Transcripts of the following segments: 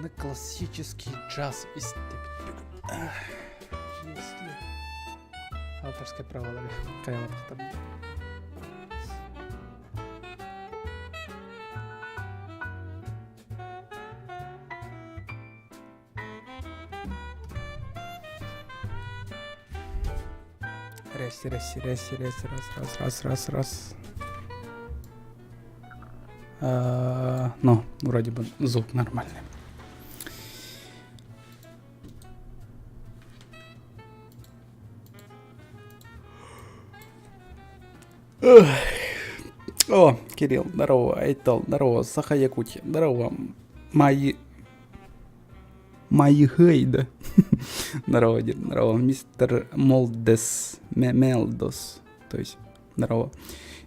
Аны классический джаз истэбит бүгүн. Если авторское праволары хайалатахтар. Раз, раз, раз, раз, раз, раз, раз, раз, раз. А, ну, вроде бы звук нормальный. О, Кирилл, здорово, Айтал, здорово, Саха Якутия, здорово, Мои... Мои хейда. Здорово, дед, здорово, мистер Молдес, Мелдос, то есть, здорово.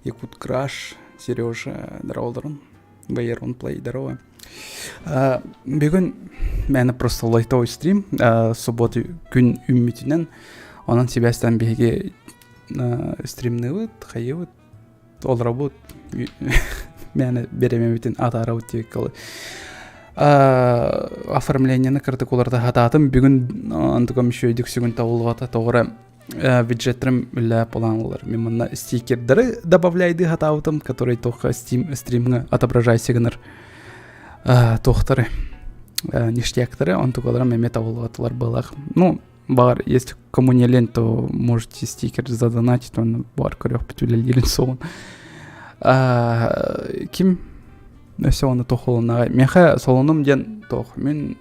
Якут Краш, Сережа, здорово, Дрон, Вейрон Плей, здорово. Бүгүн мээнэ просто лайтовый стрим, суббота күн үммүтүнэн, онон сибээстэн биһиги стримныыбыт, хайыыбыт, олоробут, мээнэ бириэмэбитин атаарабыт диэбиккэ оформлениены кырдык уларыта хатаатым бүгүн антыком үчүгэйдик сүгүн табыллыбата тоҕо эрэ бюджеттерим үллээп булаанылар мен манна стикердары добавляйды хатаабытым который только Steam стримҥа отображайся гынар туохтары ништяктары онтукаларым эме табыллыбатылар былах ну Баар, если кому не лень, то можете стикер задонатить, он баар көрүөхпүт үлэлиирин суоҕун. Ким өссө оны тохолунаҕай. Миэхэ солунум диэн туох. Мин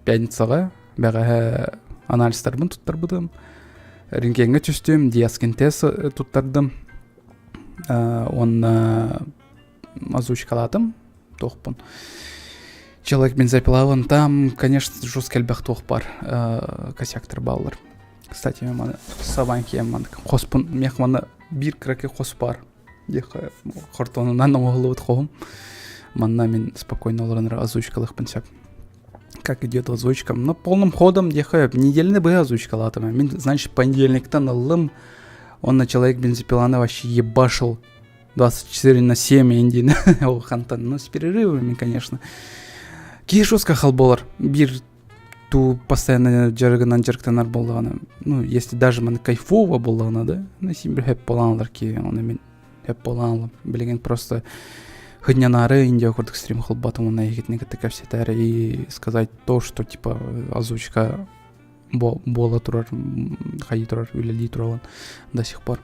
пятницаҕа бэҕэһээ анализтарбын туттарбытым. Рентгеҥҥэ түстүм, диаскинтез туттардым. Уонна озвучкалаатым туохпун. Человек бензопилалын там, конечно, жестко элбэх туох бар косяктар бааллар. Кстати, мен маны сабан кием маны хоспун мех маны биир кыраки хос бар. Диэхэ хортонунан оҥоһуллубут хоһум. Манна мин спокойно олорон озвучкалыахпын сөп. Как идет озвучка? Ну, полным ходом диэхэ неделяны быһа озвучкалаатым. Мин, значит, понедельниктан ыллым. Он на человек бензопиланы вообще ебашил 24 на 7 индин хантан ну с перерывами конечно киһи жестко хал болар биир ту постоянно дьарыгынан дьарыктанар буоллаҕына ну если даже маны кайфово буоллаҕына да ну син бир хөп буоланалар ки оны мин хөп буоланалым билигин просто хынньанаары индия курдук стрим холботум уонна эһигитини кытта кэпсэтээри и сказать то что типа озвучка буола турар хайыы турар үлэлии туралын до сих пор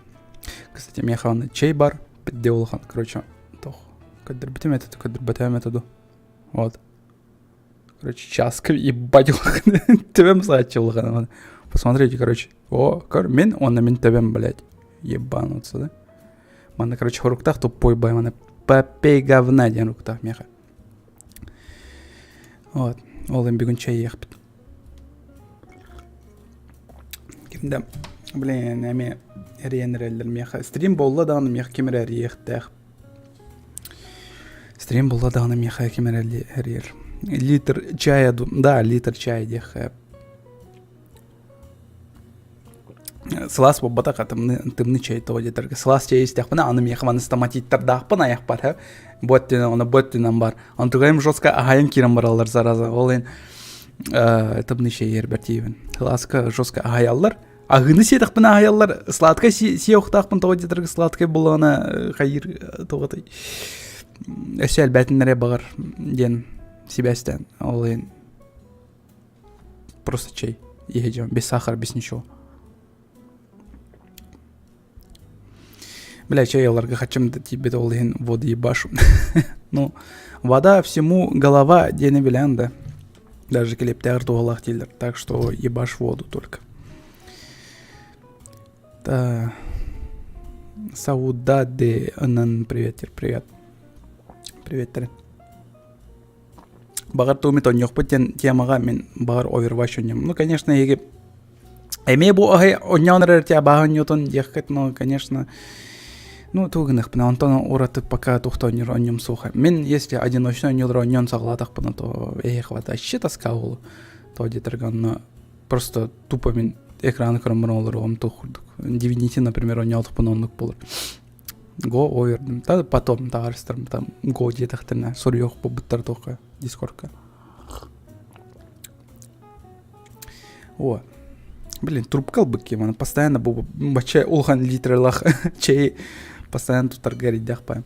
кстати миэхэ аны чэй бар де улахан короче тох көрдөрбүтүм этэ көрдөрбөтөм этэ ду вот короче часка ебать улахан төбөм сааччы улахан посмотрите короче о көр мин уонна мин төбөм блядь ебануться да манна короче хоруктаах тупой бай мана попей говна диэн руктаах миэхэ Вот. Ол им бүгүн чэйиэхпит. Кимдэ, блин, эми эрийэн эрэллэр миэхэ. Стрим буолла даҕаны миэхэ ким эрэ эрийиэхтээх. Стрим буолла даҕаны миэхэ ким эрэ эрийэр. Литр чая, да, литр чая диэххэ. Сылаас буолбатах тымны тымны чэй тоҕо диэтэргэ сылаас чэй истэхпинэ аны миэхэ маны стоматиттардаахпын айахпар һэ бу өттүнэн оны бу өттүнэн бар онтугайым жестко аһайан киирэн бараллар зараза ол иһин тымны чэй иһэрбэр тиийэбин сылааска жестко аһайаллар аһыыны сиэтэхпинэ аһайаллар сладкай сиэ охтаахпын тоҕо диэтэргэ сладкай буоллаҕына хайыыр тоҕотой өссө элбээтиннэрэ баҕар диэн сибээстээн ол иһин Просто чай. Едем. Без сахара, без ничего. Бля, чай ыларга хачым тиийбит ол иһин воду ебашу. ну, вода всему голова диэни билэн да. Даже килиэптээҕэр туһалаах дииллэр. Так что ебашь воду только. Да. Саудаде ынан привет, привет. Привет, Баҕар тугу онньуохпут диэн темаҕа мин баҕар Overwatch онньуом. Ну, конечно, эһиги эмиэ бу аһый онньоон эрэр те абааһы онньуотун диэххит, но, конечно, ну, тугу гыныахпына, онтон ураты пока туохта онньуур онньум суоха. Мин, если одиночно онньуулар онньоон саҕалаатахпына, то эһиэхэ вообще тоска буолуо. То диэтэргэ онно просто тупо мин экраны көрөн баран олоруом туох курдук. Divinity, например, онньоотохпуна оннук буолар. Го ойордум. Та потом таарыстарым там го диэтэхтэринэ суруйуох буолбуттар туохха дискордка. О, блин, трубка ылбыт киһи маны постоянно бу бачча улахан литралаах чэй постоянно тутарга эрийдэх баайым.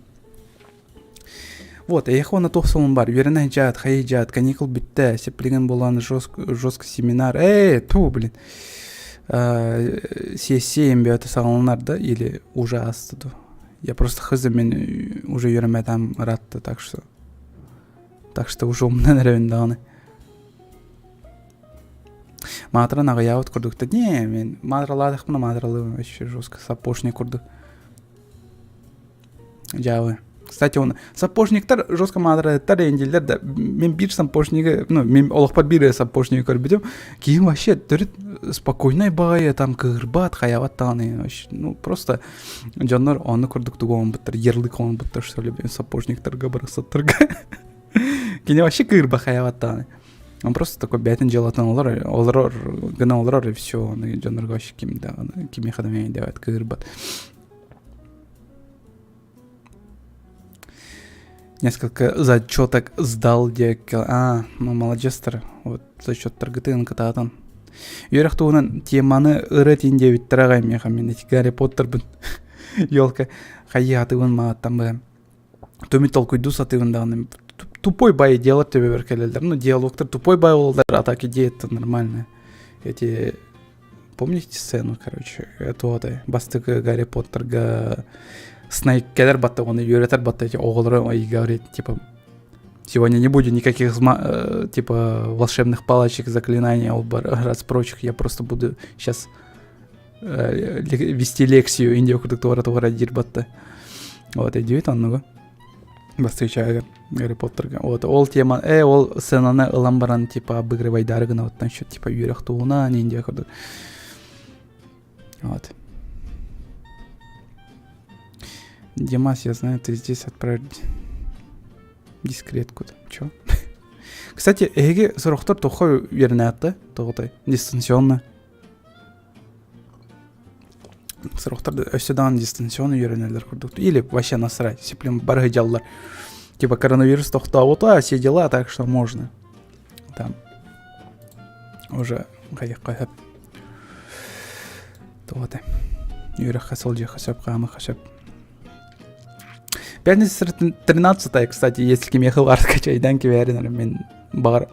Вот, эйиэхэ уонна туох солун бар? Үөрэнэ дьаат, хайы дьаат, каникул бүттэ, сеплигин буолан жестко семинар. Эй, ту, блин. Сессия эмбиота саҕаланар да или уже ааста ду? Я просто хз мен уже үөрэммэтам ыраатта, так что так что уже умнан эрэбин даҕаны. Маатыран аҕыйаабыт курдук да не мен маатыралаатахпына маатыралыыбын вообще жестко сапожник курдук. Дьаабы. Кстати, он сапожниктар жестко маатыраттар дииллэр да мен биир сапожнигы ну мен олохпор биир сапожнигы көрбүтүм киһим вообще төрүт спокойнай баҕайы там кыырбат хайабат даҕаны вообще ну просто дьоннор ону курдук тугу оҥорбуттар ярлык оҥорбуттар что ли сапожниктарга барахсаттарга кини вообще кыырба хайабат даҕаны он просто такой бэйэтин дьыалатын олорор олорор гына олорор и все дьоннорго вообще ким даҕаны кимиэхэ да мэйдээбэт кыырбат Несколько зачеток сдал диэккэ а ну молодецтар вот зачеттаргытын кытаатан үөрэх туһунан теманы ырыа тиин диэбиттэр аҕай миэхэ мин ити Гарри Поттербын елка хайыатыбын мааттан быһам Төмү толкуйдуу сатыыбын даҕаны тупой бай идеялар төбөбөр кэлэллэр ну диалогтар тупой бай буолаллар а так идея это нормальная эти помните сцену короче туотай бастакы Гарри Поттерга Снейк кэлэр батта оны үөрэтэр батта эти оҕолору и говорит типа сегодня не будет никаких э, типа волшебных палочек заклинаний раз прочих я просто буду сейчас э, вести лекцию Индия курдук туора туора диир батта вот өйдүүт оннугу бастыычааga Гарри Поттерга вот ол тема э ол сценаны ылан баран типа обыгрывайдары гына оттон еще типа үөрэх туһунан Индия курдук вот Димас, я знаю, ты здесь отправить дискретку Чё? Кстати, эһиги сорохтор туохха үөрэнээт тоҕотой дистанционно Сорохтор өссө даҕаны дистанционно үөрэнэллэр курдук. Или вообще насрать, сиплем бары дьаллар. Типа коронавирус тохтообута, все дела, так что можно. Там уже хайыққа сөп. Туота. Үөрэххэ сылдьыахха сөп, хаамыахха сөп. Пятница 13 кстати, если кимиэхэ баар чайдан кибээрин мен баҕар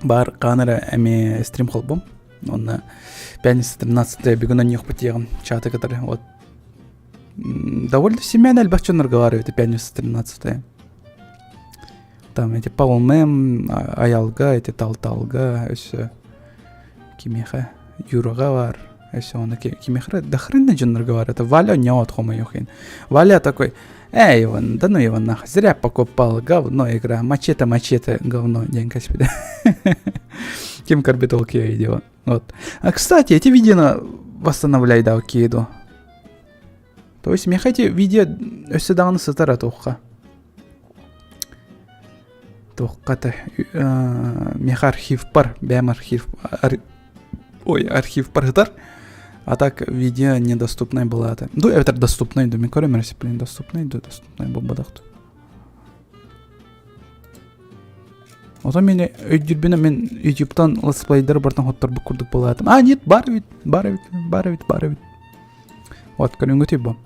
Баар хаан эрэ эмиэ стрим холбом. Уонна пятница 13 бүгүн онньуохпут диэҕим чаты кытары. Вот довольно семейно элбэх дьон разговаривает пятница 13 Там эти Паулмем, Аялга, эти Талталга, өссө кимиэхэ Юраҕа бар. Өссө оны кимиэхэ да хрен дьон разговаривает. Валя не от хомойохин. Валя такой, Эй, Иван, да ну его нахуй, зря покупал, говно игра, мачете, мачете, говно, день каспида. Ким Корбитол видео. Вот. А, кстати, эти видео восстановляй да киду. То есть миэхэ эти видео өссө даҕаны сытар туохха. Туохха миэхэ архив бар, бэйэм архив ой, архив барытар. А так видео недоступной была это. Ну, это доступной, да, мен көрөм блин, доступный, да, доступный буолбатах. Ото мен өйдүрбүнэ мен ютубтан летсплейдер бартан хотторбут курдук буолаатым. А, нет, бар эбит, бар эбит, бар эбит, бар эбит. Вот, көрүҥҥүтүй бу.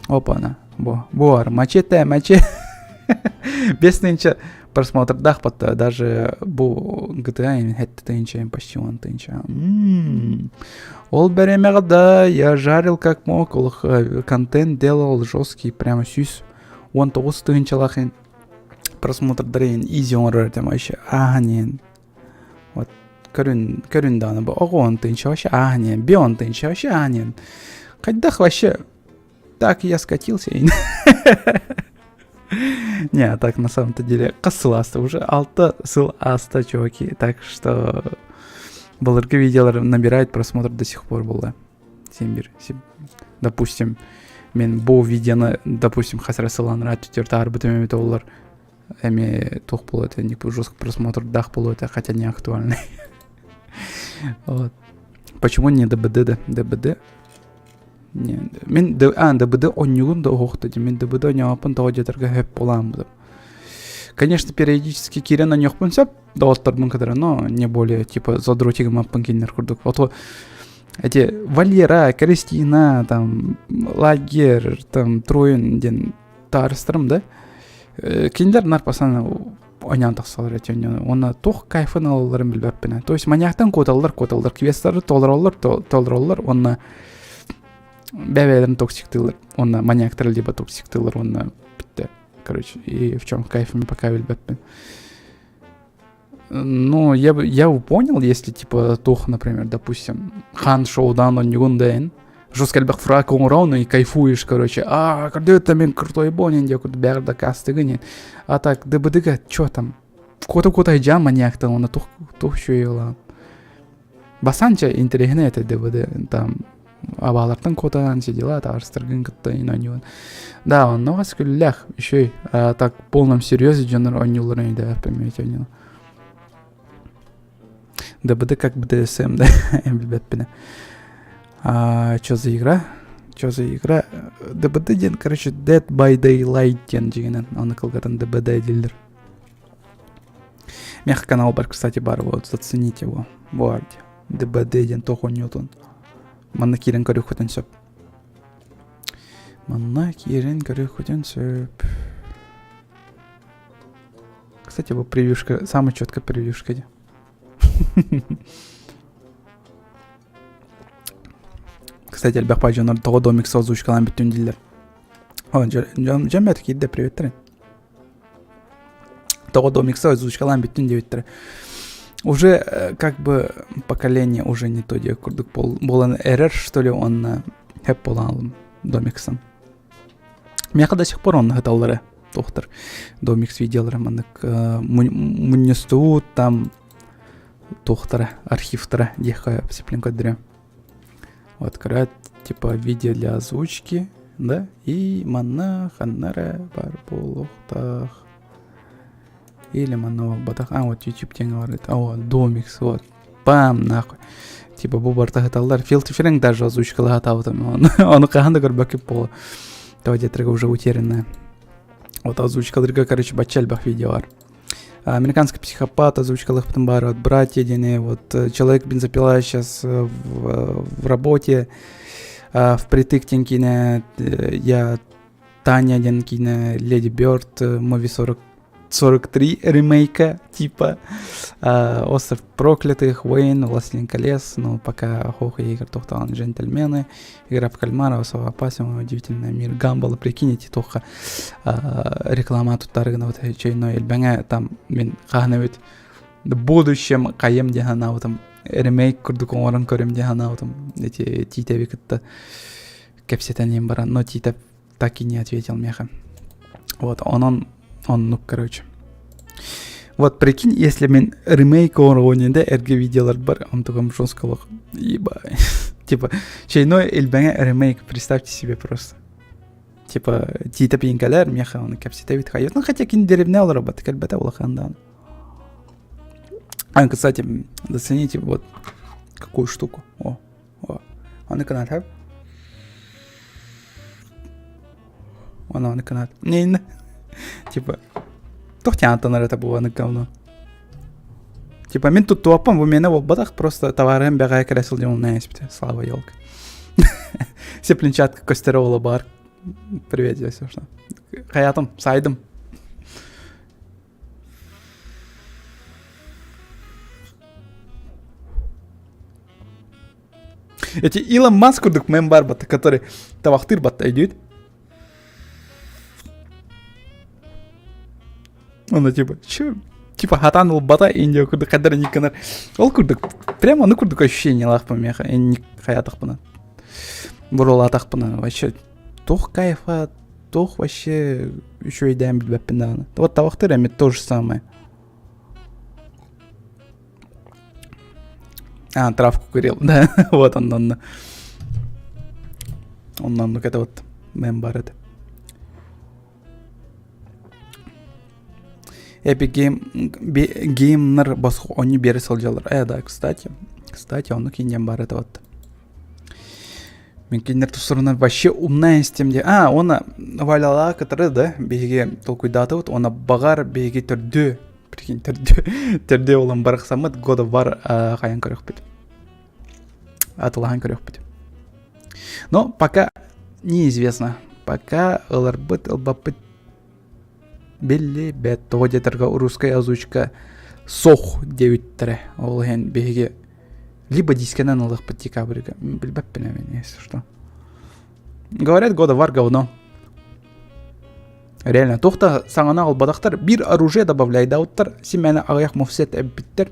Опа-на, бу, буар, мачете, мачете. Бес тысяча просмотрдаах батта даже бу GTA хэттэ тыһыынча почти он тыһыынча. Ол бэриэмэҕэ да я жарил как мог, ол контент делал жесткий, прямо сүүс 19 тыһыынчалаах просмотрдары изи оҥорор этим вообще ааһан вот көрүн көрүн даҕаны бу оҕо он тыһыынча вообще ааһан би он тыһыынча вообще ааһан хайдах вообще Так я скатился. Не, так на самом-то деле хас сыл ааста уже алта сыл ааста, чуваки. Так что былыргы видеолар набирает просмотр до сих пор было. Син Допустим, мен бу видеоны, допустим, хас эрэ сыл анараа өттүгэр таһаарбытым эбитэ буоллар эмиэ туох буолуо этэ жестко просмотрдаах буолуо этэ хотя не актуальный. Вот. Почему не ДБД да? ДБД? Мин а, ДБД онньугун да оһохто дии. Мин ДБД онньооппун тоҕо диэтэргэ хөп буолааммытым. Конечно, периодически киирэн онньуохпун сөп, доҕотторбун кытары, но не более, типа, задротигым аппын кинилэр курдук. Вот эти Валера, Кристина, там, Лагер, там, Троин диэн таарыстарым да. Кинилэр нар пасана ойнаан тахсаллар эти уонна туох кайфын ылалларын билбэппин. То есть маньяктан куоталлар, куоталлар, квесттары толороллор, толороллор уонна бэйэлэрин токсиктыыллар. Уонна маньяктар либо токсиктыыллар уонна бүттэ. Короче, и в чем кайф мен пока билбэппин. Ну, я бы я бы понял, если типа туох, например, допустим, Хан Шоудан онньугун дээн, жестко элбэх фраг оҥороон и кайфуешь, короче, а, это мен крутой бонин диэ курдук бэҕэр дакаастыгын А так ДБД-га чё там? Куота-куота айдьаан маньяктан уонна туох туох үчүгэй ылаан. Басанча интэриэһинэй этэ ДБД там абаалартан куотаан все дела таарыстаргын кытта оонньуун. Да, онно хас күллээх үчүгэй. А так в полном серьезе дьоннор оонньуулларын өйдөөбөппүн мен оонньууну. ДБД как БДСМ да билбэппинэ. А, что за игра? Что за игра? ДБД диэн, короче, Dead by Daylight диэн дьиҥинэн. Аны кылгатан ДБД дииллэр. Мех канал бар, кстати, бар, вот, зацените его. Вот, ДБД диэн туох оонньуутун. Манна киирэн көрүөххүтүн сөп. Манна киирэн көрүөххүтүн сөп. Кстати, вот превьюшка, самая четкая превьюшка. Кстати, элбэх баай дьоннор тоҕо домик озвучкалаан бүттүн дииллэр. О, дьон бэт киирдэ, приветтэрин. Тоҕо домикса озвучкалаан бүттүн диэбиттэрэ. Уже э, как бы поколение уже не то диэх курдук буолан эрэр, что ли, он хэп буолан домиксан. Миэхэ до сих пор онно сыталлара туохтар домикс видеолара маннык мунньустубут там туохтара архивтара диэххэ сиплин көрдөрөм. Вот көрөөт типа видео для озвучки да и манна ханна эрэ баар буолуохтаах или манна буолбатах а вот YouTube диэҥҥэ бар эбит о домикс вот бам нахуй типа бу барыта сыталлар Филтиферинг даже озвучкалаһатаабытым ону хаһан да көрбөккүт буолуо тоҕо диэтэргэ уже утерянная вот озвучкаларга короче бачча элбэх видео бар Американский психопат озвучкалыахпытын баар вот братья диэни вот э, человек бензопила сейчас э, в, в работе впритык диэн киинэ я Таня диэн киинэ Леди Бёрд Мови 40 43 ремейка типа Остров проклятых, Уэйн, Властелин колец, ну пока Хох и Игорь Тохталан джентльмены, Игра в кальмара, Особо опасен, Удивительный мир Гамбола, прикиньте, туохха реклама туттарыгына вот чайной элбэҥэ там мин хаһан эбит в будущем хайым диэн санаабытым ремейк курдук оҥорон көрүм диэн санаабытым эти Тиитэби кытта кэпсэтэн баран но Тиитэп так и не ответил миэхэ вот онон оннук короче вот прикинь если мин ремейк оҥоруон да эргэ видеолар бар онтугам жестколох ебать типа чайной элбэҥэ ремейк представьте себе просто типа Тиитэп иҥкэлэр миэхэ ону кэпсэтэбит хайыт ну хотя кини деревня олоробот кэлбэтэ улахан даҕаны а кстати зацените вот какую штуку о о аны кынаат Ону аны кынаат не типа туох тиаантанар это бу аны говно типа мин туттуоппун бу миэнэ буолбатах просто товарым бэҕэһээ кэлэ сылдьан умнан испитэ слава елка Сеплинчатка көстөр оҕоло баар привет если что хаятым сайдым Эти Илон Маск курдук мем бар батта, который табахтыр батта өйдүүт. Оны типа, чё? Типа хатан ылбата Индия курдук хаддар никканар. Ол курдук, прямо ону курдук ощущениялаахпын миэхэ, инник хаятахпына. Бурулаатахпына вообще туох кайфа, туох вообще үчүгэйдээн билбэппин даҕаны. Вот табахтыр эми то же самое. А, травку курил, да, вот он, он. Он, он, это вот мем бар это. Epic Game геймнер босхо они бере сылдьаллар. Э, да, кстати. Кстати, оннук инньэн бар это вот. Мин кинилэр тустарынан вообще умна истим дии. А, уонна Валялаах кытары да биһиги толкуйдаатыбыт уонна баҕар биһиги төрдү, прикинь, төрдү, төрдү буолан барахсаммыт God of War хайан көрүөхпүт. Атылаһан көрүөхпүт. Но пока неизвестно. Пока ыларбыт, ылбаппыт биллибэт. Тоҕо диэтэргэ русская озвучка сох диэбиттэрэ. Ол иһин биһиги либо дискэнэн ылыахпыт декабрьга. Билбэппин эмин, если что. Говорят, God of War говно. Реально, туох да саҥаны аҕалбатахтар. Биир оружие добавляйдаабыттар, симэни аҕыйах мовсет эбиттэр.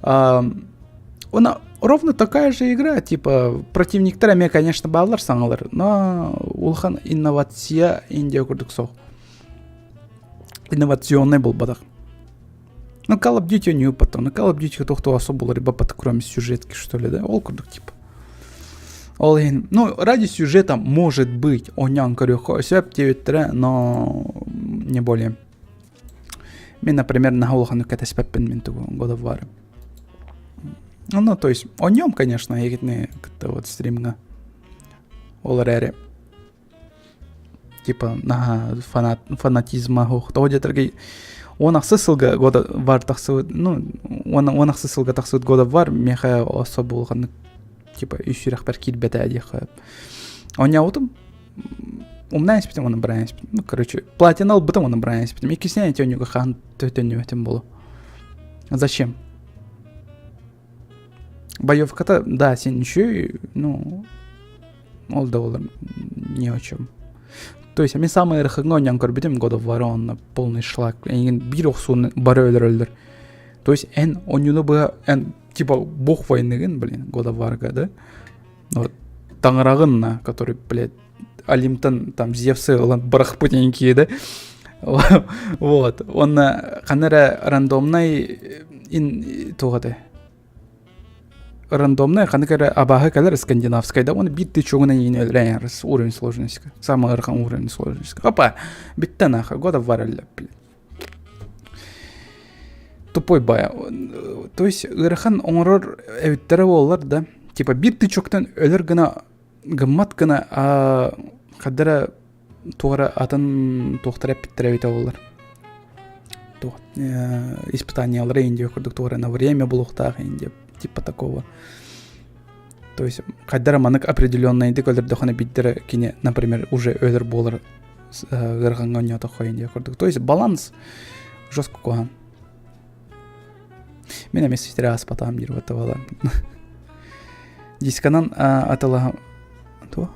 Она ровно такая же игра, типа противниктар эмиэ, конечно, бааллар саҥалар, но улахан инновация Индия курдук суох. Инновационный буолбатах. Ну, Call of Duty не потом. Ну, Call of Duty туох особо булар кроме сюжетки, что ли, да? Ол курдук, типа. Ол иһин, ну, ради сюжета, может быть, оонньоон көрүөххэ сөп диэбиттэрэ, но не более. Мин, например, наһаа улаханнык кэтэспэппин мин тугу God of War. Ну, то есть, о нем, конечно, егитни кытта вот стримҥа. Ол эрээри типа наһаа фанат фанатизма суох. Тоҕо диэтэргэй уон ахсыс сылга God of War тахсыбыт, ну, уон ахсыс сылга тахсыбыт God of War миэхэ особо улаханнык типа үс сүрэхпэр киирбэтэ диэххэ. Оонньообутум умнаан испитим уонна баран испитим. Ну, короче, платина ылбытым уонна баран испитим. Иккисинэн эти оонньууга хаһан төннүбэтим буолуо. Зачем? Боевката, да, син үчүгэй, ну, ол да буолар ни о чем. То есть мин самый ыарахаҥҥа оонньоон көрбүтүм God of War онно полный шлак. Эйигин биир охсууну бары өлөрөллөр. То есть эн оонньууну быһа эн типа бог войныгын, блин, God of Warга, да? Вот таҥараҕын на, который, блядь, Олимптан там Зевсы ылан бырахпыт эҥкиэ да? Вот. Уонна ханна эрэ рандомнай ин туох этэ рандомнай ханнык эрэ абааһы кэлэр скандинавскай да уонна биир тычогунан иин өлөрөн уровень сложности самый ыарахан уровень сложности опа бүттэ нахуй God of War блин тупой бая то есть ыарахан оҥорор эбиттэрэ буоллар да типа биир тычоктан өлөр гына гыммат гына ханна эрэ туох эрэ атын туохтара эппиттэрэ эбитэ буоллар туох испытаниялара Индия курдук туох эрэ на время булуохтаах Индия типа такого то есть хайда эрэ маннык определеннайдык өлөрдөхүнэ биирдэрэ кини например уже өлөр буолар ыарахаҥҥа оонньоотоххо Индия курдук то есть баланс жестко куһаҕан мин эмиэ ситэрэ ааспатаҕым диир вот дисканан атылаһа туох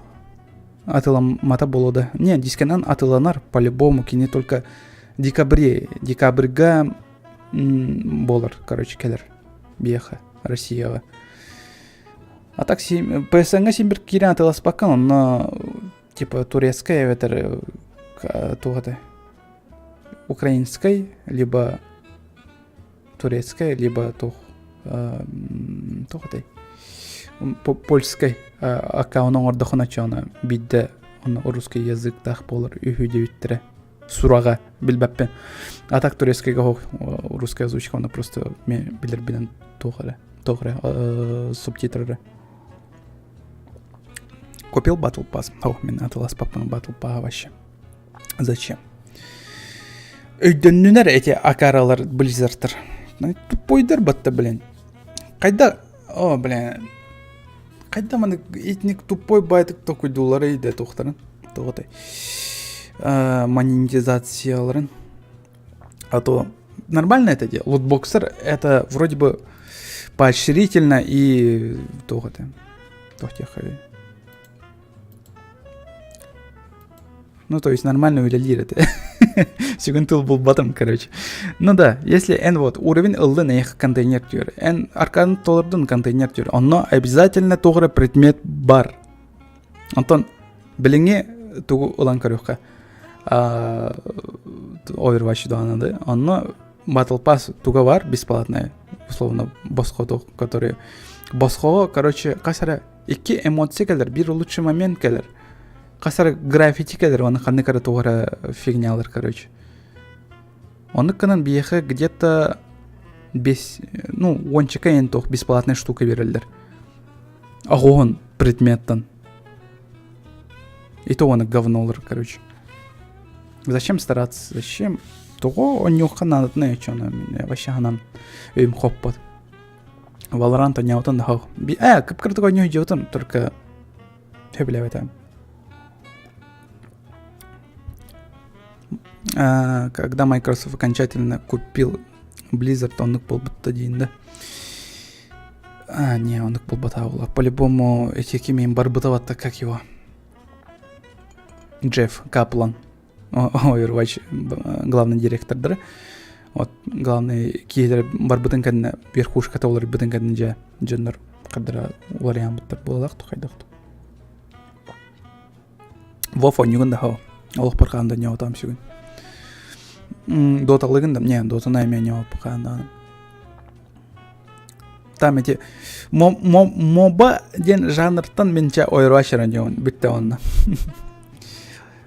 атыламмата буолуо да не дисканан атыланар по-любому кини только декабре декабрьга буолар короче кэлэр биэхэ Россияҕа а так PSN-ҥа син бир киирэн атыласпаккын онно типа турецкай эбэтэр туох этэ украинскай либо турецкай либо туох туох этэй польскай аккаунт оҥордоххуна чоно биирдэ онно русский языктаах буолар үһү диэбиттэрэ сураҕа билбэппин а так турецкайга русская озвучка онно просто мен билэрбинэн туох эрэ туох эрэ субтитр эрэ купил Battle Pass о мин атыласпаппын Battle Pass вообще Зачем? Өйдөннүнэр эти акаралар Blizzardтар. Тупойдар батта, блин. Хайда, о, блин. Хайда маны итник тупой байтык токуйдулар эйде тухтарын. Тоҕотой. Монетизацияларын. А то нормально это дело. Лутбоксер это вроде бы поощрительно и туох это. Туох Ну, то есть нормально үлэлиир этэ. Сүгүн тыл булбатым, короче. Ну да, если эн вот уровень ыллын эйэх контейнер түөр, эн арканы толордун контейнер түөр, онно обязательно туох эрэ предмет бар. Онтон билиҥҥи тугу ылан көрүөххэ Overwatch даҕаны онно Battle Pass туга бар бесплатная, условно босхо который босхоҕо короче хас эрэ икки эмоция кэлэр биир лучший момент кэлэр хас эрэ граффити кэлэр уонна ханнык эрэ туох эрэ фигнялар короче оннук гынан биһиэхэ где-то бес ну уончака эн туох бесплатная штука берэллэр оҕуһун предметтан. И то он говно короче. Зачем стараться? Зачем? Тоҕо онньуохха наадатына чоно вообще ханан өйүм хоппот. Valorant онньоотон да Э, кып-кырдык онньуу дьиотун, только сөбүлээбэтэ. Когда Microsoft окончательно купил Blizzard, оннук буолбутта диин да. А, не, оннук буолбатаа буолла. По-любому эти кимин барбыта батта, как его? Джефф Каплан. Overwatch главный директордара. Вот главный киһилэр барбытын кэннэ верхушката уларыйбытын кэннэ дьэ дьоннор хардара уларыйааммыттар буолалаах хайдах Вов онньугун да хоо. Олох бархаан да ньоотоом сүгүн. Доталыгын да, не, дотана эмиэ ньооппукаан даҕаны. Там эти моба диэн жанртан мин чэ Overwatch эрэ ньоон бүттэ онно.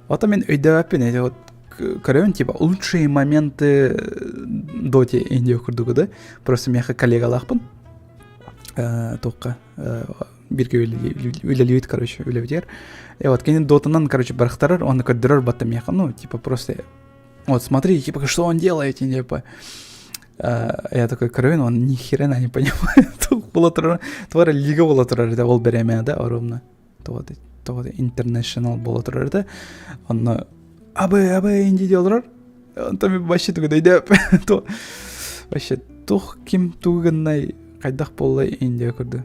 Ото мин өйдөөбөппүн эти вот көрөбүн типа лучшие моменты доте индия курдугу да просто миэхэ коллегалаахпын туохха бииргэ үлэлиибит короче үлэбитигэр и вот кини дотанан короче барахтарар он көрдөрөр батта миэхэ ну типа просто вот смотри типа что он делает типа я такой көрөбүн он ни хрена не понимает буола турар туора лига буола турар это ол береме да ровно тоҕо international буола турар да онно абы абы инди дии олорор онтон мин вообще тугу өйдөөп вообще тух ким тугу гыннай хайдах буолла индия курду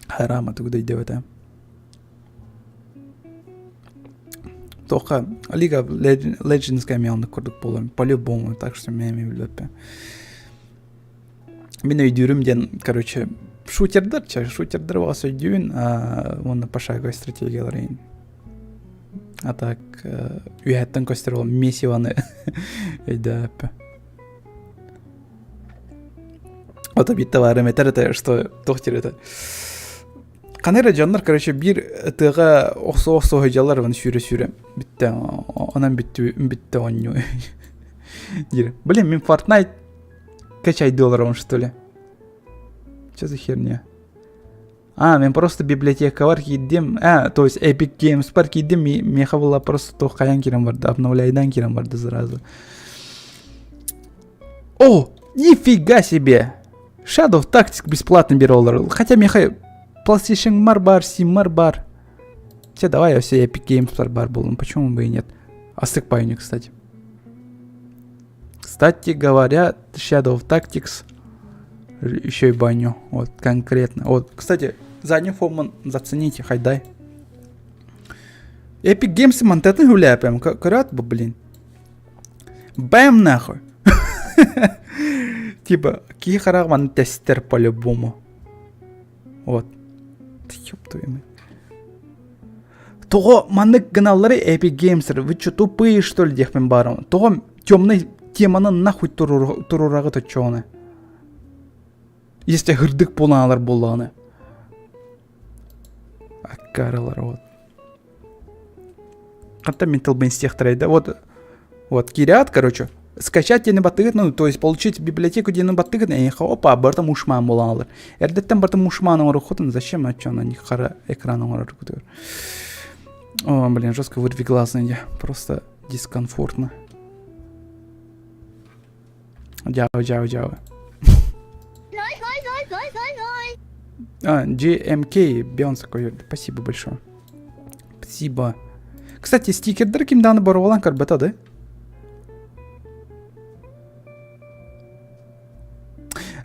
харама тугу да өйдөөбөтө Тоха League of Legends эмиэ оннук курдук буолар по-любому так что мен эмиэ билбэппин Мин өйдүүрүм диэн, короче, шутердар, чэ, шутердар баҕас өйдүүбүн, уонна пошаговай стратегиялар иһин. А так, үөһэттэн көстөр ол месиваны өйдөөппү. Вот обидно баарым этэр это, что туох диир это. Хана эрэ дьоннор, короче, биир тыаҕа охсо-охсо сылдьаллар, оны сүүрэ-сүүрэ бүттэ, онон бүттү, бүттэ оонньуу диир. Блин, мин Fortnite Качай долларом, что ли? Что за херня? А, мен просто библиотекалар киирдим. А, то есть Epic Games бар киирдим. Меха была просто то хайан кирен барды, обновляйдан кирен барды сразу. О, нифига себе! Shadow Tactics бесплатно беролар. Хотя меха PlayStation мар бар, Steam мар бар. Все, давай я все Epic Games бар болдум. Почему бы и нет? Астык пайню, кстати. Кстати говоря, Shadow of Tactics еще и баню. Вот, конкретно. Вот, кстати, задний фон зацените, хайдай. Epic Games мантатын гуляпаем. Көрөт бу, блин. Бэм нахуй. Типа, киһи хараҕа маны тестер по-любому. Вот. Ёб твою мать. Тоҕо маннык гыналлары Epic Games вы что тупые что ли диэхпин баарым. Тоҕо темный теманы нахуй турураҕыт оччоҕуна. Если хырдык буоланалар буоллаҕына. Аккарылар вот. Ханта мен тылбын истиэхтэрэй да вот вот киирээт короче скачать диэни баттыгыт ну то есть получить библиотеку диэни баттыгыт эйиэхэ опа барыта мушмаан буолан алар эрдэттэн барыта мушмаан оҥороххутун зачем оччону хара экран оҥороргутугар о блин жестко вырви глаз просто дискомфортно дьаабы дьаабы дьаабы а, GMK Бейонсе Спасибо большое. Спасибо. Кстати, стикердер ким дааны боруолан көрбөтө да?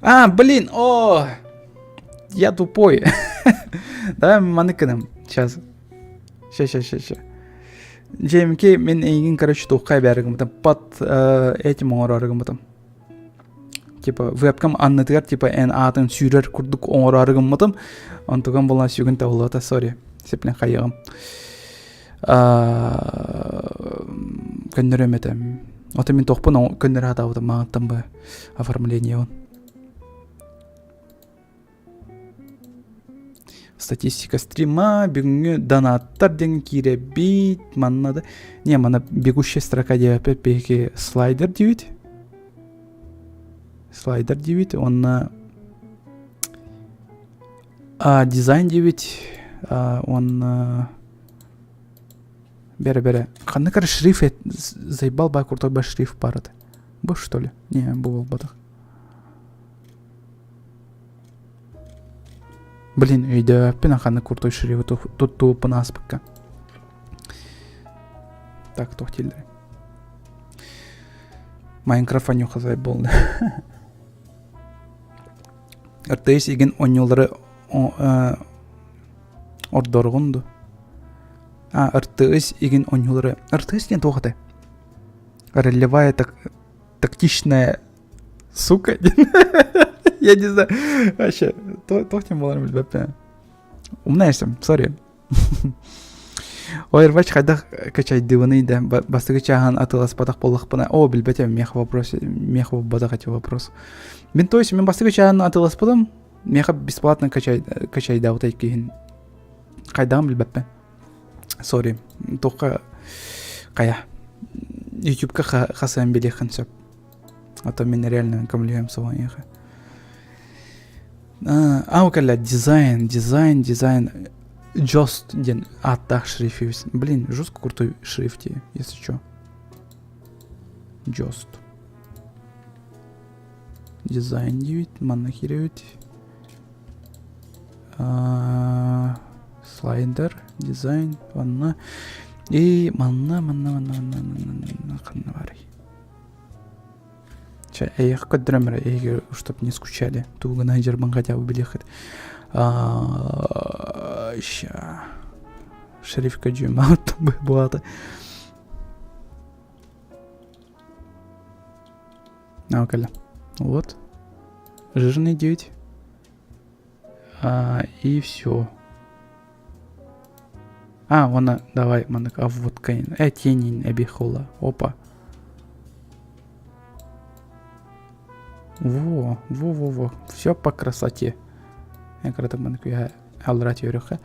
А, блин, о! Я тупой. Давай маны гынам. Сейчас. Сейчас, сейчас, сейчас, сейчас. GMK мен эйигин, короче, туоххай бээр гыммытым. Под э, этим оҥороору гыммытым. Типа вебкам аннытыгар типа эн аатын сүүрэр курдук оҥороору гыммытым. Онтуган буолан сүгүн табыллыбата, сори. Сиплен хайыгым. Көннөрүөм этэ. Ото мин тохпун көннөрө сатаабытым маҕантан бы оформлениебын. Статистика стрима, бүгүҥҥү донаттар диэн киирэбит, манна да... Не, манна бегущая строка диэбэппит, биһиги слайдер диибит. Слайдер диибит, уонна а, дизайн диибит, а, уонна... Бэрэ-бэрэ. Ханнык эрэ шрифт заебал бай крутой бай шрифт баар этэ. Бу что ли? Не, бу буолбатах. Блин, өйдөөппүн ханнык крутой шрифт туттууппун ааспыкка. Так, туох дииллэрий? Майнкрафт онньуха заебал. РТС игин оонньуулары ордоругун ду? А, РТС игин оонньуулары... РТС диэн туох этэй? Ролевая так... тактичная сука. Я не знаю. Вообще, туох диэн буоларын билбэппин. Умнайсың, сори. Ой, хайдах качайдыбыный да бастакы чааһын атыыласпатах буоллахпына о билбэтим мех вопрос мех буолбатах эти вопрос мин то есть мин бастакы чааһын атыыласпытым меха бесплатно качай качайдаабыта иккиһин хайдаҕын билбэппин сори туохха хайа ютубка хасыан билиэххин сөп а то мин реально көмөлөһүөм суоҕа эйиэхэ Аа, кэллэ дизайн, дизайн, дизайн. Just диэн ааттаах шрифт. Блин, жестко крутой шрифт, если что. Just. Дизайн 9, манна киирэбит. Слайдер, дизайн, манна. И манна, манна, манна, манна, манна, манна, ханна баарый? Чэ, эйиэхэ көрдөрөм эрэ, эһиги чтоб не скучали. Тугу гына сылдьарбын хотя бы билиэххит. Ща. Шерифка дьүмаат буолата. А, кэллэ. Вот. Жирный 9. А, и все. А, уонна давай маннык обводкайын э тенин эбихула опа во во во во все по красоте я кыратык маннык үөһэ аллара түөрүөххэ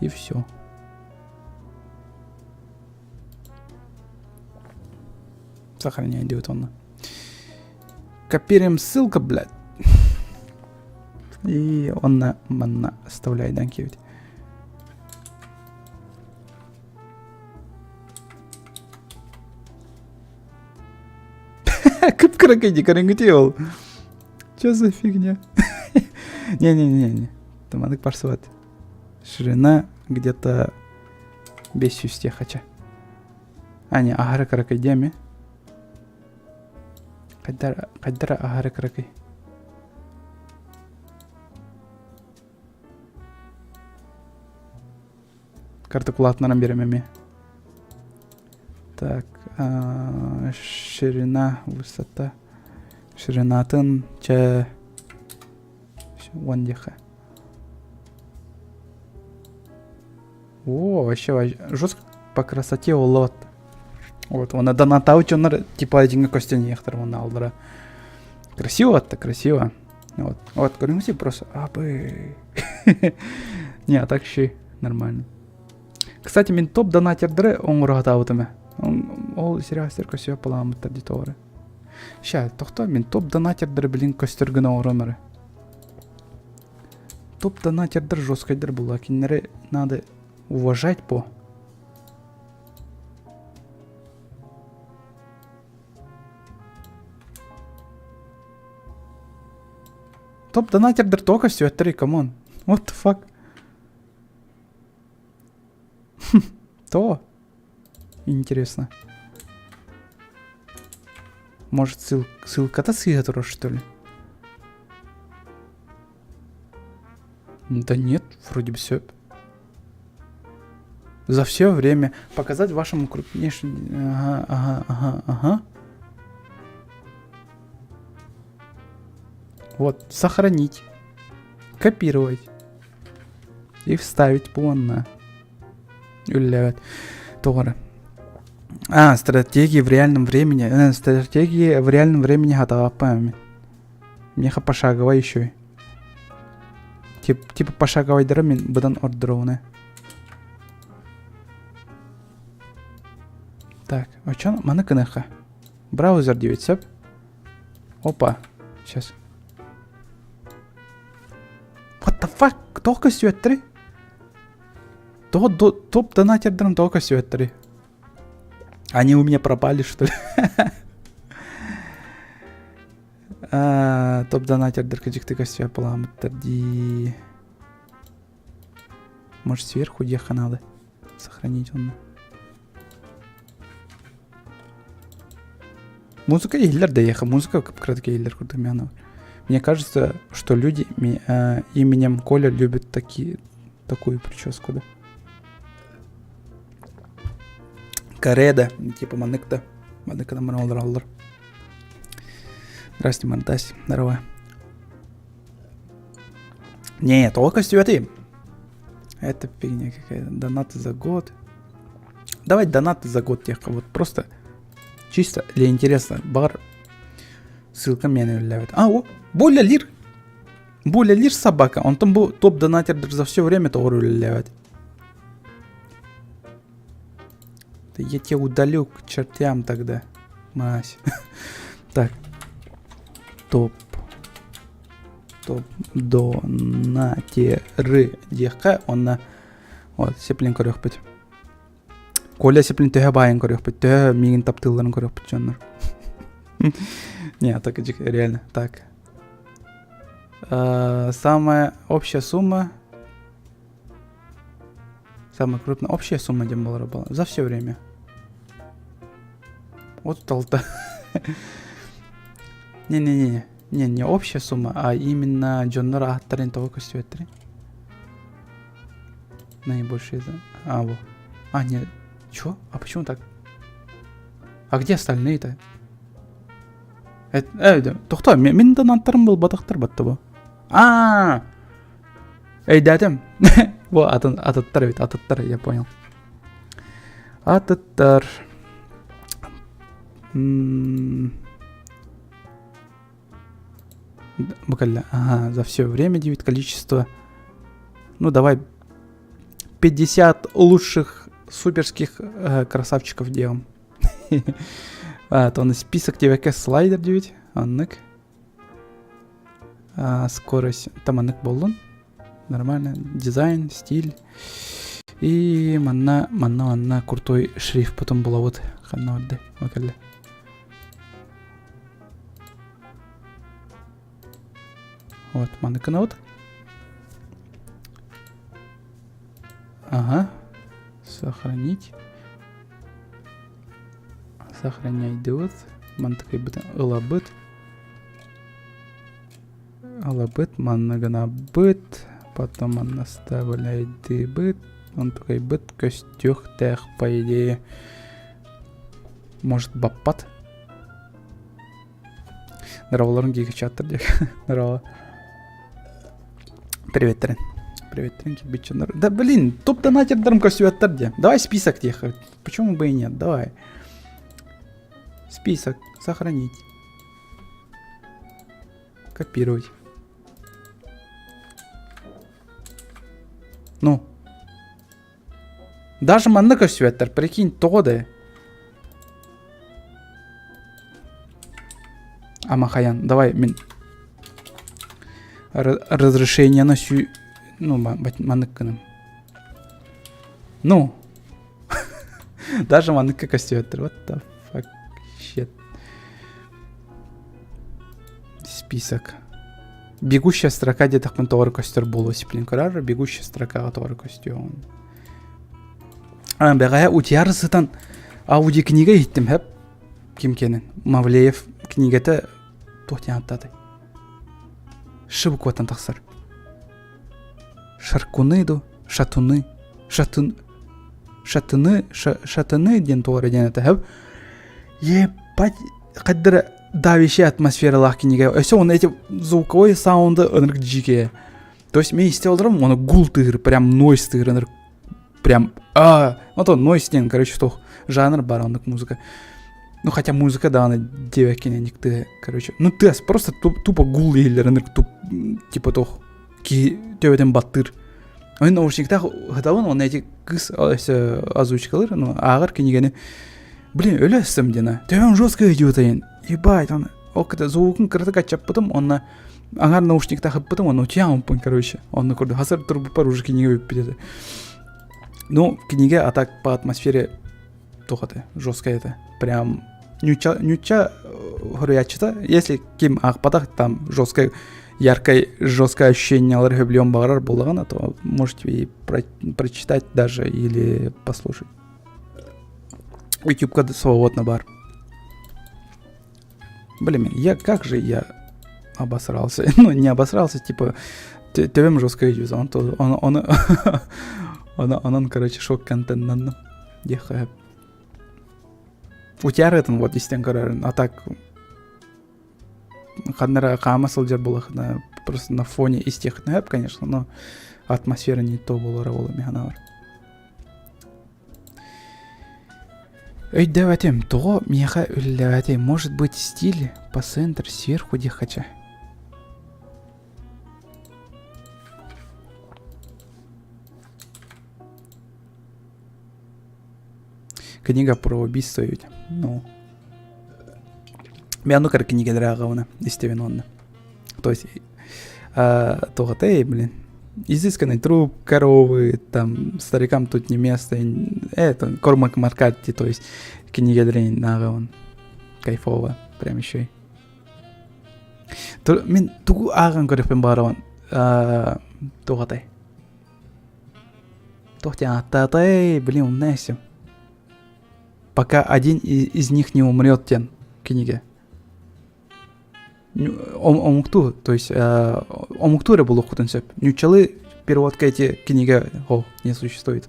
и все сохраняй диэбит онно копируем ссылка блядь и онно манна вставляйдан киэбит Кып-кыракый дикарынгыти ол. Че за фигня? Не-не-не-не. Таманык барсыбат. Ширина где-то 500 хача. А, не, аһары кыракый диэми. Хайдара аһары кыракый. Карта кулаатынан берем эми. Так, ширина, высота. Ширинатын чэ уон диэхэ. О, вообще жестко по красоте улот. Вот, он донатаучоннор типа дьиҥэ көстөн иһиэхтэр уонна алдара. Красиво-то, красиво. Вот, вот, көрүҥүс просто абы. Не, а так еще нормально. Кстати, мин топ донатердары оҥоро сатаабытым ээ. Ол сериал көсүө паламмыттар дии тоҕо эрэ. Ща, тохтоо, мин топ донатердары билин көстөр гына оҥором эрэ. Топ донатердар жесткайдар буолла. Кинилэри надо уважать по. Топ донатердар тоҕо көстүбэттэрий, come on. What the fuck? То? Интересно. Может, ссыл... ссылката сыыһа турар, что ли? Да нет, вроде бы все. За все время показать вашему крупнейшему... Ага, ага, ага, ага. Вот, сохранить. Копировать. И вставить уонна. Үллэбэт. Тоҕо А, стратегии в реальном времени. Э, стратегии в реальном времени хатаҕаппа Меха пошагово еще. Тип, типа пошаговайдара мин быдан ордоруна. Так, очон маны кыныха. Браузер диэбит сөп. Опа, сейчас. What the fuck? Тоҕо көстүбэттэрий? Тоҕо топ донатердарым тоҕо көстүбэттэрий? Они у меня пропали, что ли? Топ донатердерка дьикти көстүө паламыттар дии. Может, сверху диэххэ надо сохранить онно. Музыка иһиллэр да ехе, музыка кып-кыратык иһиллэр курдук миэнэ. Мне кажется, что люди э, именем Коля любят такие, такую прическу, да. Кареда, типа маннык да. Маннык олороллор. Здрасте, Мантась. Здорово. Не, только көстүбэтий. Это фигня какая-то. Донаты за год. Давай донаты за год тех, вот просто чисто для интереса. Бар ссылка миэнэ үлэлээбит. А, о, бу үлэлиир. Бу үлэлиир собака. Онтон бу топ донатердер за все время тоҕо үлэлээбэт. Я тебя удалю к чертям тогда, мразь. Так. Топ. Топ донатеры диэххэ онно вот сеплин көрүөхпүт. Коля сеплин төһө баайын көрүөхпүт, төһө миигин таптыылларын көрүөхпүт дьоннор. Не, так реально так. Самая общая сумма Самая крупная общая сумма диэн буолара буолла. За все время. Вот толта. Не-не-не, не, не общая сумма, а именно дьоннор ааттарын тоҕо көстүбэттэрий? Наибольшие за... А, во. А, нет. Чё? А почему так? А где остальные-то? Э, тохто, мин донаттарым буолбатахтар батта бу. А, Өйдөөтүм. Бу атын атыттар эбит, атыттар, я понял. Атыттар. Буквально, ага, за все время 9 количество. Ну, давай 50 лучших суперских э, красавчиков делаем. А, то на список ТВК слайдер 9. Аннык. Скорость таманык буоллун. Нормально. Дизайн, стиль. И манна, манна, манна крутой шрифт потом булабыт. Ханна барды. Макалле. Вот, маннык гынабыт. Ага. Сохранить. Сохраняйдыбыт. Мантыкайбытын ылабыт. Ылабыт, манна гынабыт. Потом манна вставляйдыбыт. Онтукайбыт көстүөхтээх, по идее. Может, баппат? Здороволорун гигачаттар диэк. Здорово. Приветтерин. Приветтерин кирбиччаннар. Да блин, топ донатердарым көстүбэттэр диэ. Давай список тех. Почему бы и нет? Давай. Список. Сохранить. Копировать. Ну. Даже манна көстүбэттэр, прикинь, тоҕо да. Амахаян, давай мин разрешение на сю... Ну, маннык гыным. Ну. Даже манныкка көстүбэттэр. What the fuck shit. Список. Бегущая строка диэтэхпин тоҕо көстөр буолуо сиплин көрөр бегущая строкаҕа тоҕо көстүө бэҕэһээ утуйар сытан аудиокнига иһиттим хэп ким кэнин Мавлеев книгэтэ туох диэн ааттаатай ш букваттан тахсар Шаркуны ду шатуны шатын шатыны шатыны диэн туох эрэ диэн этэ хэп ебать хайдара давящая атмосфералаах кинигэ. Өссө он эти звуковой саунды ынырык дьиикэйэ. То есть мен истэ олором, оны гул тыыр, прям нойз тыыр ынырык прям а, ну то нойз диэн, короче, туох жанр бар оннук музыка. Ну хотя музыка даҕаны диэбэккин никты, короче. Ну тыас, просто тупо гул иһиллэр ынырык туп, типа туох киһи төбөтүн баттыыр. Ой наушниктаах ыһытабын, уонна эти кыыс өссө озвучкалыыр, ну ааҕар кинигэни блин өлө өссөм диэн төбөм жестко идиотайын ебать он ол кыта звукун кыратык аччаппытым уонна аҥар наушниктаах ыппытым уонна утуйааммыппын короче онно курдук хасыр турбуппар уже кинигэ бүппүт этэ ну кинигэ а так по атмосфере. туох это, жесткое это. Прям нюча, нюча хоруйааччыта, если ким аахпатах, там жесткое, яркое, жесткое ощущение сөбүлүөн баҕарар буоллаҕына, то можете и про прочитать даже или послушать. Ютубка свободно баар. Блин, я как же я обосрался. Ну, не обосрался, типа, төбөм жестко идет. Он, он, он, он, он, он, короче, шок контент Диэхэ. Утяр вот истэн көрөрүн, а так ханна эрэ хаама сылдьар буоллахына просто на фоне истиэххитинэ сөп, конечно, но атмосфера не то буолара буолуо мин санаабар. Өйдөөбөтүм, тоҕо миэхэ үлэлээбэтэй? Может быть, стиль по центр сверху диэххэ Книга про убийство ведь. Ну. Мен ону кинигэлэри ааҕабына истэбин уонна. То есть туохатай, блин. Изысканный труп, коровы, там, старикам тут не место. Это, Кормак Маккарти, то есть кинигэлэрин ааҕабын. Кайфово, прям еще и. Мин тугу ааҕан көрүөхпүн баҕарабын туохатай. Туох диэн ааттаатай, блин, умная Пока один из них не умрет диэн кинигэ. Омуктуу, то есть омуктуу эрэ буолуоххутун сөп. Нууччалыы переводка эти кинигэ о, не существует.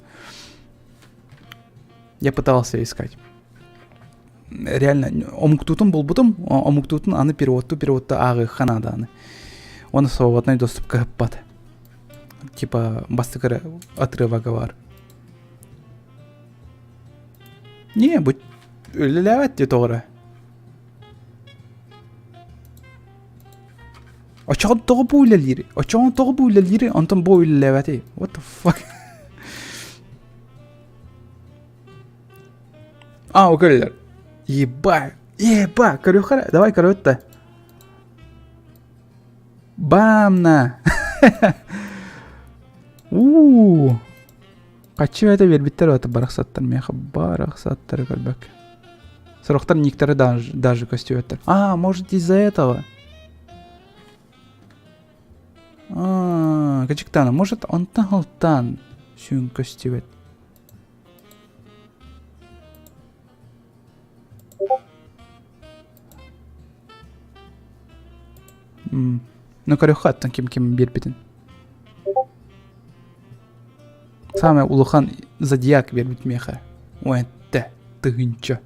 Я пытался искать. Реально, омуктуутун булбутум, омуктуутун аны переводтуу переводта ааҕыахха наада аны. Оны свободный доступка ыппат. Типа бастакы эрэ отрывога бар. Не, бу үлэлээбэт дии тоҕо эрэ. Оччоҕо тоҕо бу үлэлиир? Оччоҕо тоҕо бу үлэлиир? Онтон бу үлэлээбэтий? What the fuck? А, көрөлөр. Ебать. Ебать, көрүөххэ давай көрөт Бамна! Уу! Хаччы это биэрбиттэр это барахсаттар миэхэ барахсаттары көрбөк. Сорохтор никтары даже, даже көстүбэттэр. А, может из-за этого? А, качыктана, может онтан алтан сүүн көстүбэт. Ну, көрүөххэ оттон ким ким биэрбитин. Самый улахан зодиак биэрбит миэхэ. Уэнтэ тыһыынча.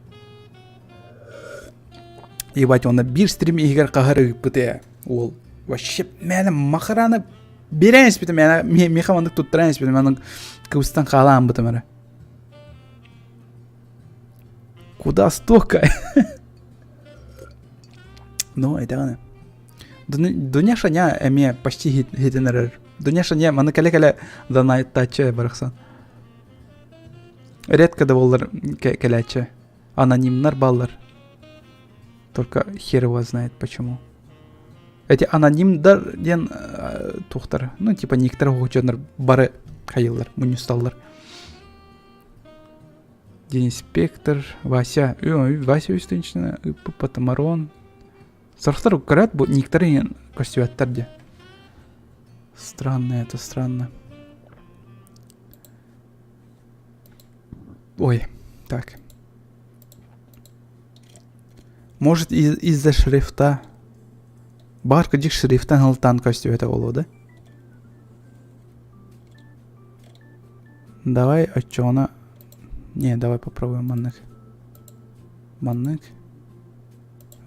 Ебать, онно биир стрим иһигэр хаһар ыыппыт ээ. Уол вообще мээнэ махараны биэрэн испитим мээнэ миэхэ маннык туттаран испитим маннык кыбыстан хаалаан эрэ. Куда столько? Ну, этэҕинэ. Дуня Шаня эмиэ почти хитин эрэр. Дуня Шаня маны кэлэ-кэлэ донаттааччы барахсан. Редко да буоллар кэлээччи. Анонимнар баллар. Только хер его знает почему. Эти анонимдар диэн туохтар, ну типа никтер хоһучаннар бары хайыллар, мунньусталлар. Денис Спектр, Вася, Вася Үстүнчина, Патамарон. Сорохтор көрөт бу никтары көстүбэттэр де. Странно это, странно. Ой, так. Может из- из-за шрифта. Баар кырдьык шрифтан ылтаан көстүбэтэ буолуо да? Давай оччоҕуна... Не, давай попробуем маннык. Маннык.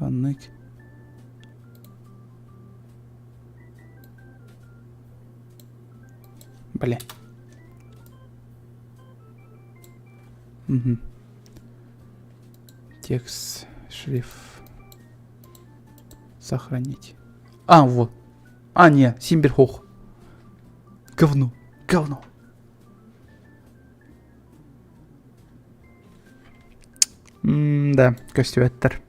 Маннык. Блин. Угу. Текст, шрифт. Сохранить. А, вот. А, не, Симберхох. Говно. Говно. М-да, көстүбэттэр.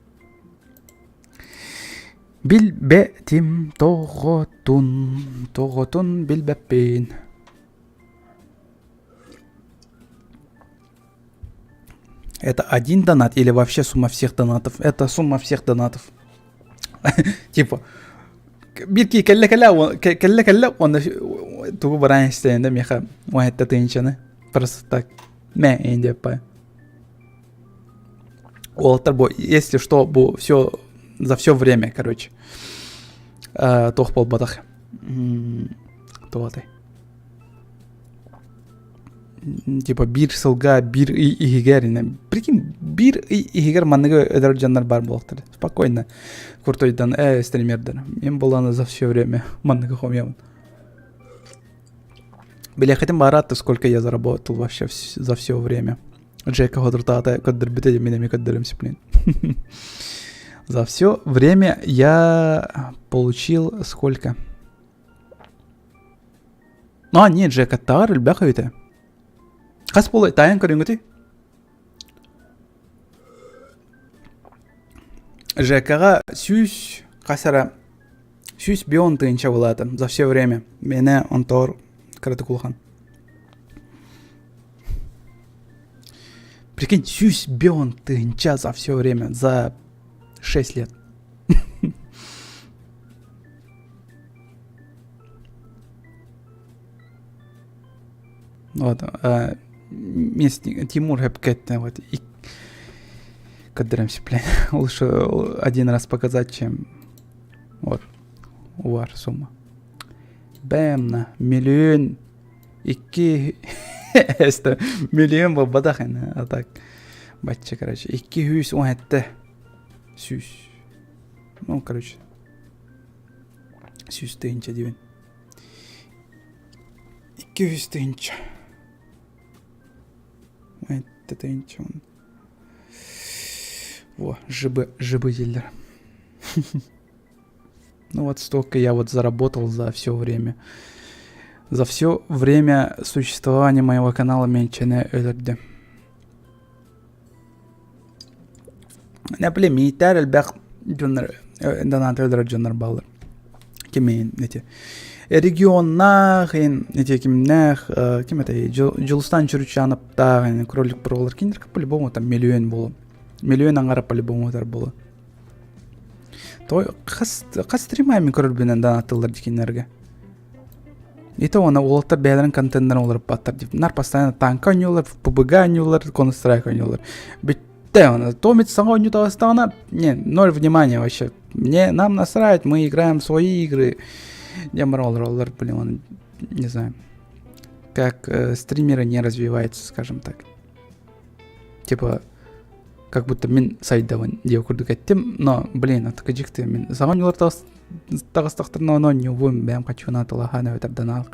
Билбэтим тоҕотун, тоҕотун билбэппин. Это один донат или вообще сумма всех донатов? Это сумма всех донатов. Типа, биир киһи кэллэ кэллэ кэллэ кэллэ уонна тугу бараан истэйэн да миэхэ уон тыһыынчаны просто так мэ эйин диэппэ уолаттар бу если что бу все за все время короче туох буолбатах туох типа биир сылга биир ый иһигэр прикинь биир ый иһигэр манныгы өлөр дьоннор баар буолуохтара спокойно куртойдан э стримердер мен буоллаҕына за все время манныгы хомуйабын билиэххитин баараат сколько я заработал вообще за все время Джека Ходрутаата көрдөрбүтэ мин эмиэ көрдөрүм блин за все время я получил сколько А, нет, Жекаттаар элбэх эбитэ. Хас буолай таайан көрүҥҥүтүй? ЖК-ҕа сүүс хас эрэ 105 тыһыынча былаата за все время. Миэнэ онтоор кыратык улахан. Прикинь, 105 тыһыынча за все время, за 6 лет. Вот, местник Тимур Хэпкеттен, вот, и Кадремся, блин. Лучше один раз показать, чем вот, увар сумма. Бэмна, миллион, икки, эсте, миллион буолбатах ини, а так, бачча, короче, 217 сүүс. Ну, короче, 100 тыһыынча диибин. 200 тыһыынча. 17 тыһыынча. Во, ЖБ, ЖБ дииллэр. Ну вот столько я вот заработал за все время. За все время существования моего канала миэнэ өлөрдө. Нэпле миитээр элбэх дьоннор донат өлөрөр дьоннор бааллар. Кимин эти регионнаах эти кимнээх ким это Дьулустан Чуручановтаах кролик пролар кинилэр по-любому там миллион буолу. Миллион аҥара по-любому утар буолу. Той хас хас стримами көрөрбүнэн донаттылар дикиннерге. И то она уолаттар бэйэлэрин контеннарын уларыппаттар дип. Нар постоянно танка оонньуулар, ПБГ оонньуулар, Counter-Strike оонньуулар. Бүттэ она. Томит саҥа оонньуу таҕыстаҕына, не, ноль внимания вообще. Мне, нам насрать, мы играем в свои игры. Диэн баран олороллор, блин, он, не знаю, как э, стримеры не развиваются, скажем так. Типа, как будто мин сайдабын диэ курдук эттим, но, блин, это дьикти мин саҥа оонньуулар таҕыстахтарына ону оонньуубун бэйэм хочу атылаһан эбэтэр донат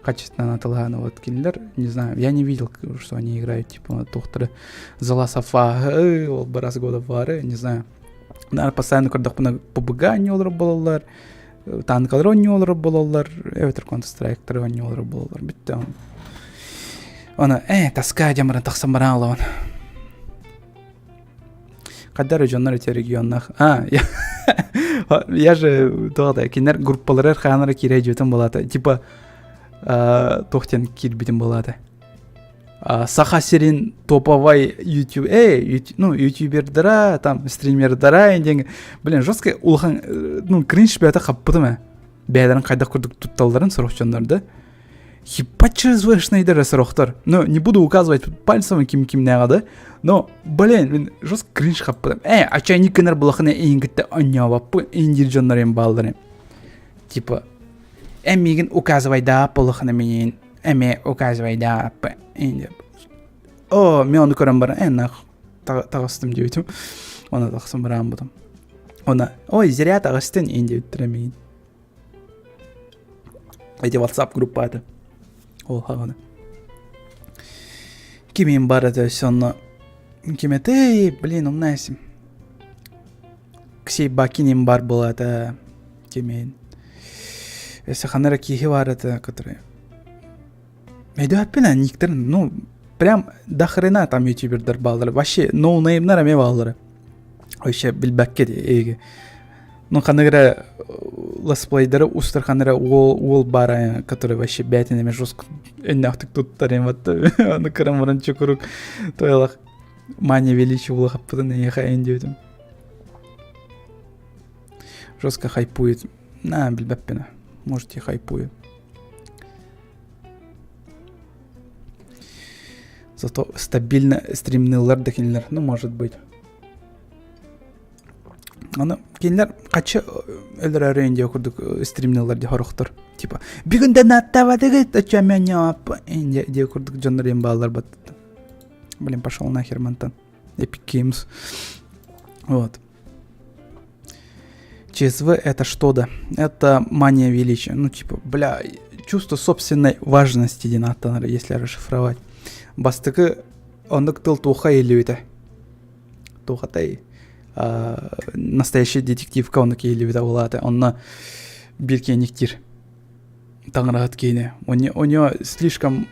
качественно атылаһан вот кинилэр не знаю я не видел что они играют типа туохтары The Last of Us ол раз года бары не знаю наверное постоянно көрдөхпүнэ PUBG оонньуулар буолаллар танкалар оонньуулар буолаллар эбэтэр Counter Strike оонньуулар буолаллар бүттэ Оны э тоска диэн баран тахсан баран олоҕун. Хайдар дьоннор эти регионнах. А, я, я же туох да кинилэр группаларыгар хаанара киирэ дьүтүн булаата. Типа туох диэн киирбитин булаата. Саха сирин топовай YouTube, эй, ну, ютубердара, там, стримердара, диэн, блин, жестко улахан, ну, кринж бэйэтэ хаппытым ээ. Бэйэлэрин хайдах курдук тутталларын сорох дьоннор да. Ебать ЧСВшныйдары сорохтор. Ну, не буду указывать пальцем ким кимнээҕэ да, но, блин, мин жестко кринж хаппытым. Э, а чайник гынар булахына эйин кытта оонньообоппун, эйин диир дьоннор эм бааллар Типа, эн миигин указывайдаап булахына миниин, эмиэ указывайдаап эйин О, мен ону көрөн баран, э, нах, таҕыстым диэбитим. Оны тахсан барааммытым. Она, ой, зря таҕыстын, эйин диэбиттэрэ миигин. Эти WhatsApp группа Ол хаҕана. Кимин бар это сонно ким этэй, блин, умнайсым. Ксей Бакинин бар была это кимин. Если ханара киһи бар это, который Өйдөөппүн никтерин, ну, прям до хрена там ютубердар бааллар. Вообще ноунеймнар эмиэ бааллара. Вообще билбэккэ эйги. Ну, ханнык эрэ летсплейдары устар ханна эрэ уол, уол баара, который вообще бэйэтин эмэ жестко өннөөхтүк туттар эм вот аны кыран баран чукурук тойлах. Мания величия улахаппытын эйиэхэ эн диэбитим. Жестко хайпует. На, билбэппин. Может и хайпует. Зато стабильно стримнылар да кинилэр. Ну, может быть. Аны кинилэр хаччы өлөрөөрү диэ курдук стримнылар дии хорохтор. Типа бүгүн да наттабатыгыт диэ курдук дьоннор им бааллар баттыттан. Блин, пошел нахер мантан. Epic Games. Вот. ЧСВ это что да? Это мания величия. Ну, типа, бля, чувство собственной важности диэн ааттанар, если расшифровать. Бастакы оннук тыл туха иһиллибитэ. Туохатай настоящий детективка оннук иһиллибитэ буолаата. Онно биир киэниктир таҥараһыт киинэ. У, не, у него слишком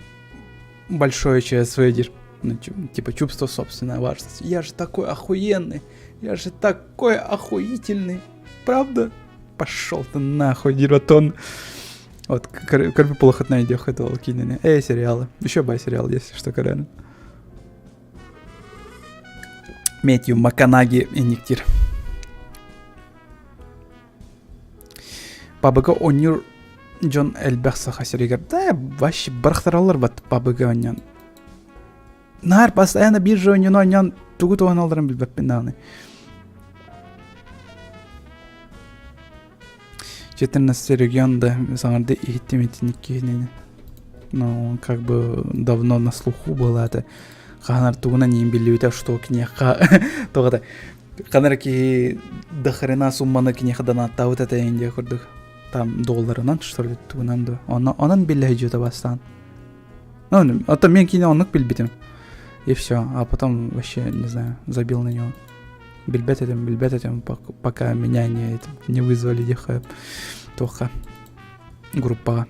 большое ЧСВ диир. Ну, типа чувство собственной важности. Я же такой охуенный, я же такой охуительный. Правда? Пошел ты нахуй, Диротон. Вот, көрбүт плохотная идея это киинэни. Эй, сериалы. Еще бай сериал, если что, реально. Мэтью Маканаги инниктир. Пабыга оонньуур дьон элбэх саха сиригэр да вообще бырахтараллар бат пабыга оонньоон. Наар постоянно биир же оонньууну оонньоон тугу туһаналларын билбэппин даҕаны. 14 регион да саҥарды иһиттим итинник киһинини. Ну, как бы давно на слуху было это. Хаһан тугунан иин биллибитэ, что киниэхэ тоҕо Ханар киһи до хрена сумманы киниэхэ донаттаабыт этэ диэ курдук. Там долларынан что ли тугунан да. Онон биллэ дьиэта бастаан. Ну, а то мен кини оннук билбитим. И все. А потом вообще, не знаю, забил на него. Билбэт этим, билбэт этим, пока меня не, не вызвали диэхэ туохха группаҕа.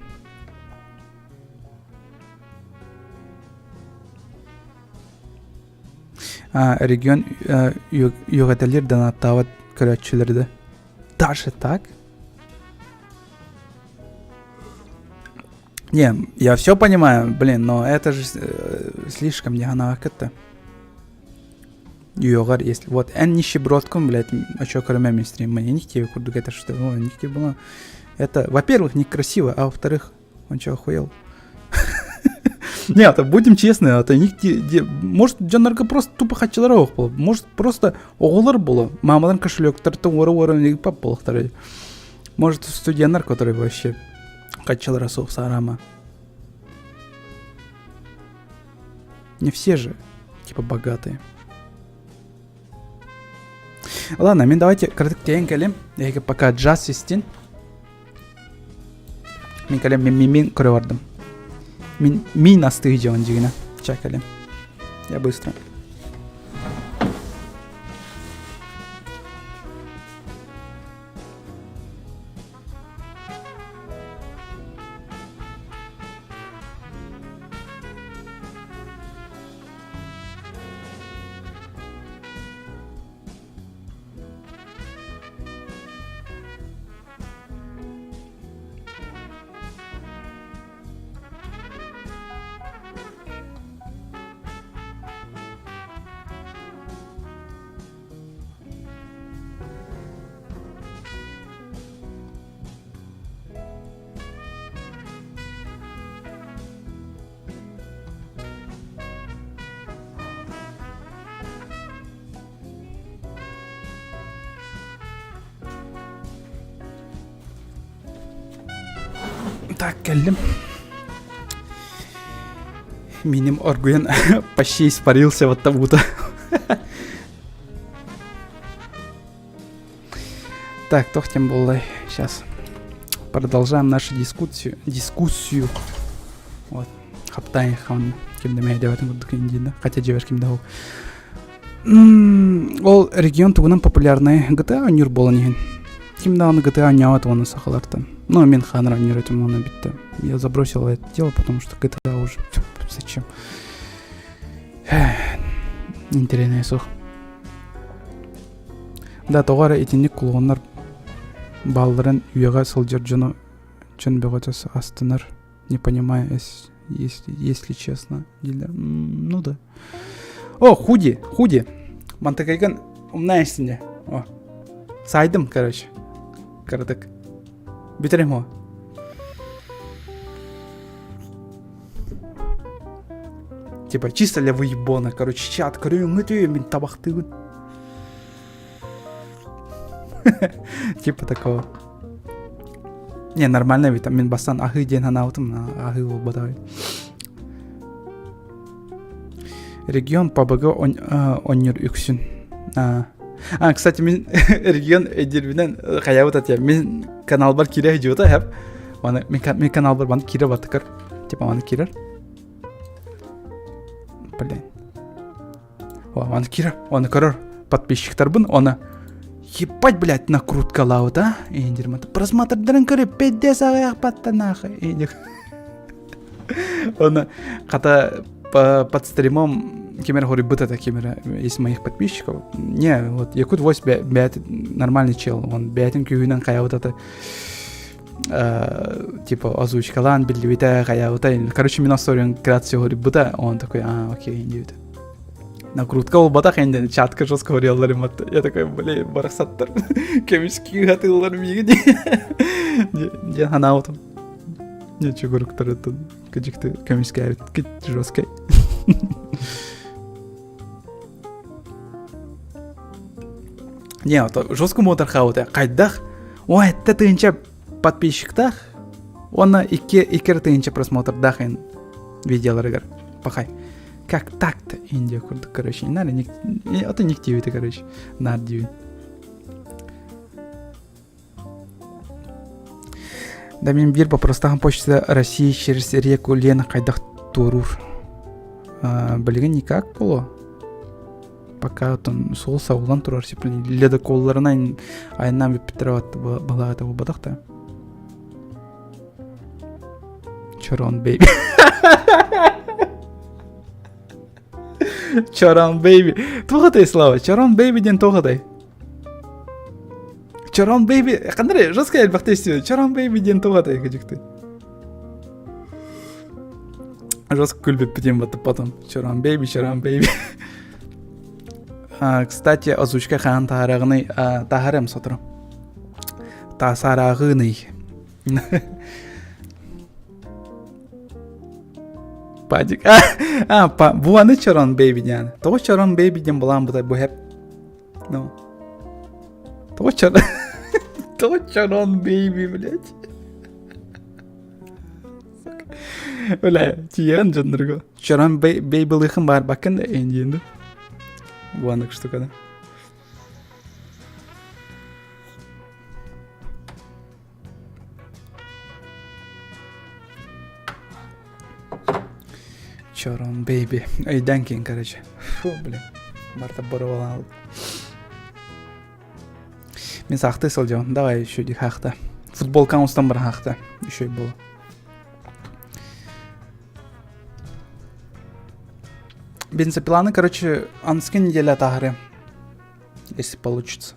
Регион үөҕэтэлиир донаттаабат көрөөччүлэри да. Даже так? Не, я все понимаю, блин, но это же э, слишком не это. Үөҕэр, если вот эн нищебродкун, блядь, очо көрөмө стрим, мне не курдук это что, ну, не было. Это, во-первых, некрасиво, а во-вторых, он что, охуел? Нет, будем честны, это них может дьоннорго просто тупо хаччылар оох буолар, может просто оҕолор буолар, маамаларын кошелектартан уора-уора пап буолахтар. Может студенттар, которые вообще хаччылара суох саарама. Не все же, типа, богатые. Ладно, мен давайте кыратык тэйэн кэлим. Эһиги пока джаз истин. Мин кэлем мин мин мин көрө бардым. Мин мин астыы дьон дьигинэ. Ча кэлем. Я быстро. Так, кэллим. Миним оргуйан почти испарился вот тому-то. Так, туох тем буоллай. Сейчас продолжаем нашу дискуссию. Дискуссию. Вот. Хаптайн хан ким да мэйдэбэтин курдук индиина. Хотя дьиэбэр ким да Ол регион тугунан популярнай GTA оонньуур буолан иһин. Ким даҕаны GTA оонньообот уонна сахалартан. Ну, мин хааныр оонньуур этим уонна бүттэ. Я забросил это дело, потому что GTA уже зачем? Интэриэһинэй суох. Да, тоҕо эрэ итинник кулуоннар баалларын үйэҕэ сылдьар дьону чын бөҕөтө астынар. Не понимаю, если, если честно. Ну да. О, худи, худи. Мантыкайгын умна истинде. О. Сайдым, короче. Кыратык. Бүтерем о. Типа чисто для выебона, короче, чат көрүҥҥүтүй мин табахтыыбын. Типа такого. Не, нормально ведь, мин бастан аһыы диэн санаабытым, аһыы буолбатах. Регион ПБГ онньур үксүн. А, кстати, мин регион өйдүүрбүнэн хайаабыт атыа. Мин каналбар киирэ сылдьыбыта хэп. Маны мин каналбар маны киирэ баттыкар. Типа маны киирэр. Блин. О, маны киирэр, оны көрөр подписчиктарбын, оны ебать, блядь, накруткалаабыт, а? Эндир просмотрдарын көрө педде саҕайах баттанаахы. Эндир. Оны хата под стримом кимер хоруйбут это кимер из моих подписчиков. Не, вот Якут Войс бэт нормальный чел, он бээтин күүһүнэн хайабыт это типа озвучкалаан биллибитэ хайабыта. Короче, мин историям кратце хоруйбута, он такой, а, окей, диэбит. Накрутка буолбатах инде чатка жестко говорилар Я такой, блин, барахсаттар көмүскүү хатыылар миигин диэн ханаабытым. Не чугуруктарыттан кыдьыкты көмүскээбит кит жесткай. Не, ото жестко муодархаабыта хайдах о этте тыынча подписчиктаах уонна икки икки тыынча просмотрдаах ин видеоларыгар пахай как так-то Индия курдук короче не надо ото ник диэбитэ короче наар диибин Да мин биир боппуруостаах почта России через реку Лена хайдах туоруур? Билигин никак буолуо. Пока оттон суол сабыллан турар ледоколларынан айаннаан бүппүттэрэ балаата буолбатах да. Чорон бэйби. Чорон бэйби. Туох этэй Слава? Чорон бэйби диэн туох этэй? Чорон бэйби. Ханна жестко элбэхтэ истибит. Чорон бэйби диэн туох этэй кыдьыкты. Жестко күлбүппүт батып потом. Чорон бэйби, чорон бэйби. Кстати, озвучка хаан таһарагыный таһарым сотору. Таасарагыный. Падик. А, па, бу аны Чорон бэйби диэн. Тоҕо Чорон бэйби диэн булаан бутай бу хэп. Ну. Тоҕо Чорон... Тоҕо Чорон бэйби, блядь. Бля, тиийэн дьоннорго. Чорон бэйбылыхын баарбаккын да эн диэн да. Бу анык штука да. Чорон бэйби. Өйдөөн киин, короче. Фу, блин. Барта боруобалаан Мин саахтыы сылдьабын. Давай еще дихаахта. Футболкаң устан барахаахта. Еще было. Бензопиланы, короче, анскай неделя тахары. Если получится.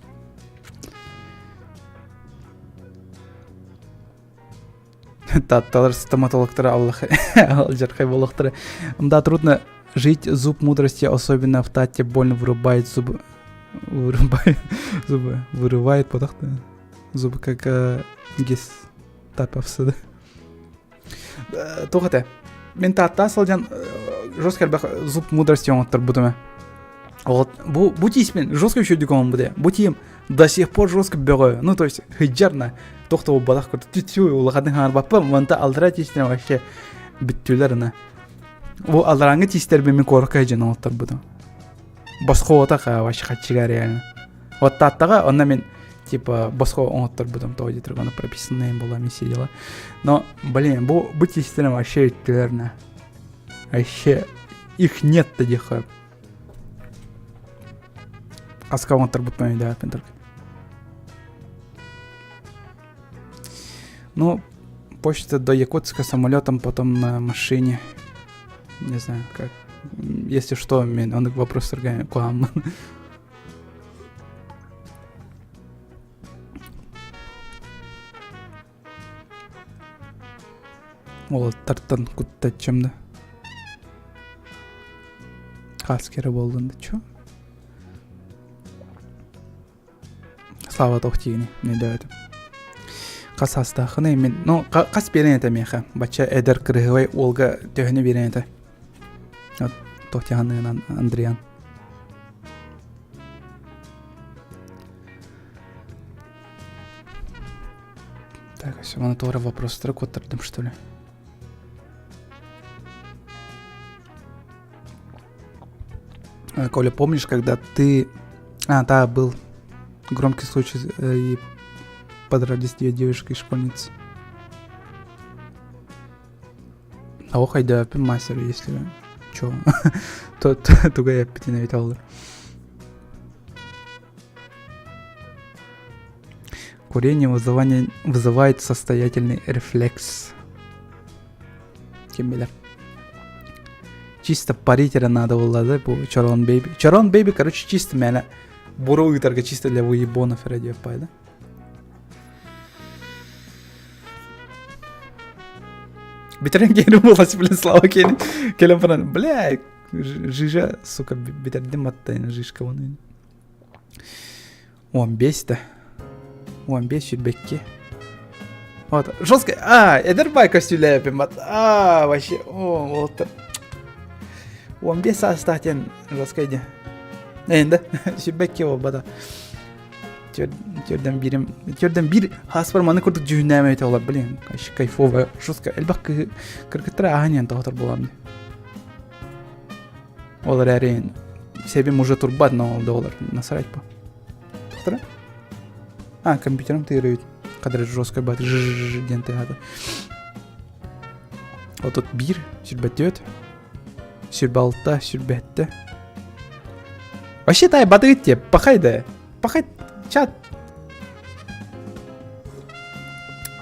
Таатталар стоматологтара Аллах алдьархай буолуохтара. Да, трудно жить, зуб мудрости, особенно в Татте, больно вырубает зубы. Вырубает зубы. Вырывает потахта. Зубы как э, гестаповцы, да. Туох этэ? Мин Таатта сылдьан жестко элбэх зуб мудрости оҥотторбутум Вот бу бу тииспин жестко үчүгэй оҥорбут Бу тиим до сих пор жестко бөҕө. Ну то есть сылдьарна туох да буолбатах курдук түтүү улаханнык хаҥарбаппын манта аллараа тиистэрим вообще бүттүлэр ына. Бу алларааҥҥы тиистэрбин мин куоракка сылдьан оҥотторбутум. Босхо вообще хаччыга реально. Вот Тааттаҕа онно мин типа босхо оҥотторбутум тоҕо диэтэр ону прописанная была мен сидела. Но блин бу бу тиистэрим вообще бүттүлэр на. Вообще их нет диэххэ Хаска оҥотторбуппун өйдөөбөппүн только. Ну, почта до Якутска самолетом, потом на машине. Не знаю, как. Если что, мен оннук вопростарга куһааммын. Уолаттартан куттаччым да. Хаски эрэ буоллун да чё? Слава туох диигиний, өйдөөбөтүм. Хас саастааххыный мин? Ну, хас биэрэн этэ миэхэ? Бачча эдэр кырыһыбай уолга төһөнү биэрэн этэ? Вот туох диэханыгынан Андриан. Так, все, маны туора вопростары куоттардым, что ли? Коля, помнишь, когда ты... А, да, был громкий случай э, и подрались две девушки школьницы. А ох, айда мастер, если чё, то туга эппитин эбит олор. Курение вызывание, вызывает состоятельный рефлекс. Ким билэр. Чисто парить эрэ надо было, да, бу Чорон Бэйби. Чорон Бэйби, короче, чисто мээнэ буру ыытарга чисто для выебонов эрэ диэппай, да? Бүтэрэн киэри буолас, блин, Слава киэни кэлэн баран, бля, Жижа, сука, бүтэрдим аттайын Жижка оны. 15 да. 15 сүүрбэкки. Вот, жестко. А, эдэр бай көстүүлээбин бат. А, вообще, о, вот. 15 саастаах диэн жестко иди. Енді, сүүрбэкки буолбата. Төрдөн бирим, төрдөн бир хаспар маны курдук дьүһүннээмэ этэ олар, блин, вообще кайфовая, жестко. Элбэх кыргыттар ааһан иһэн тоһотор буолам. Ол эрээри себим уже турбат, но ол да олар насрать по. Тохтора? А, компьютером тыырыйт. Кадр жестко бат ж диэн тыһаата. Отут биир, сүрбэттүөт, сүрбэ алта, сүрбэттэ. Вообще тай батыгыт те, пахай да. Пахай чат.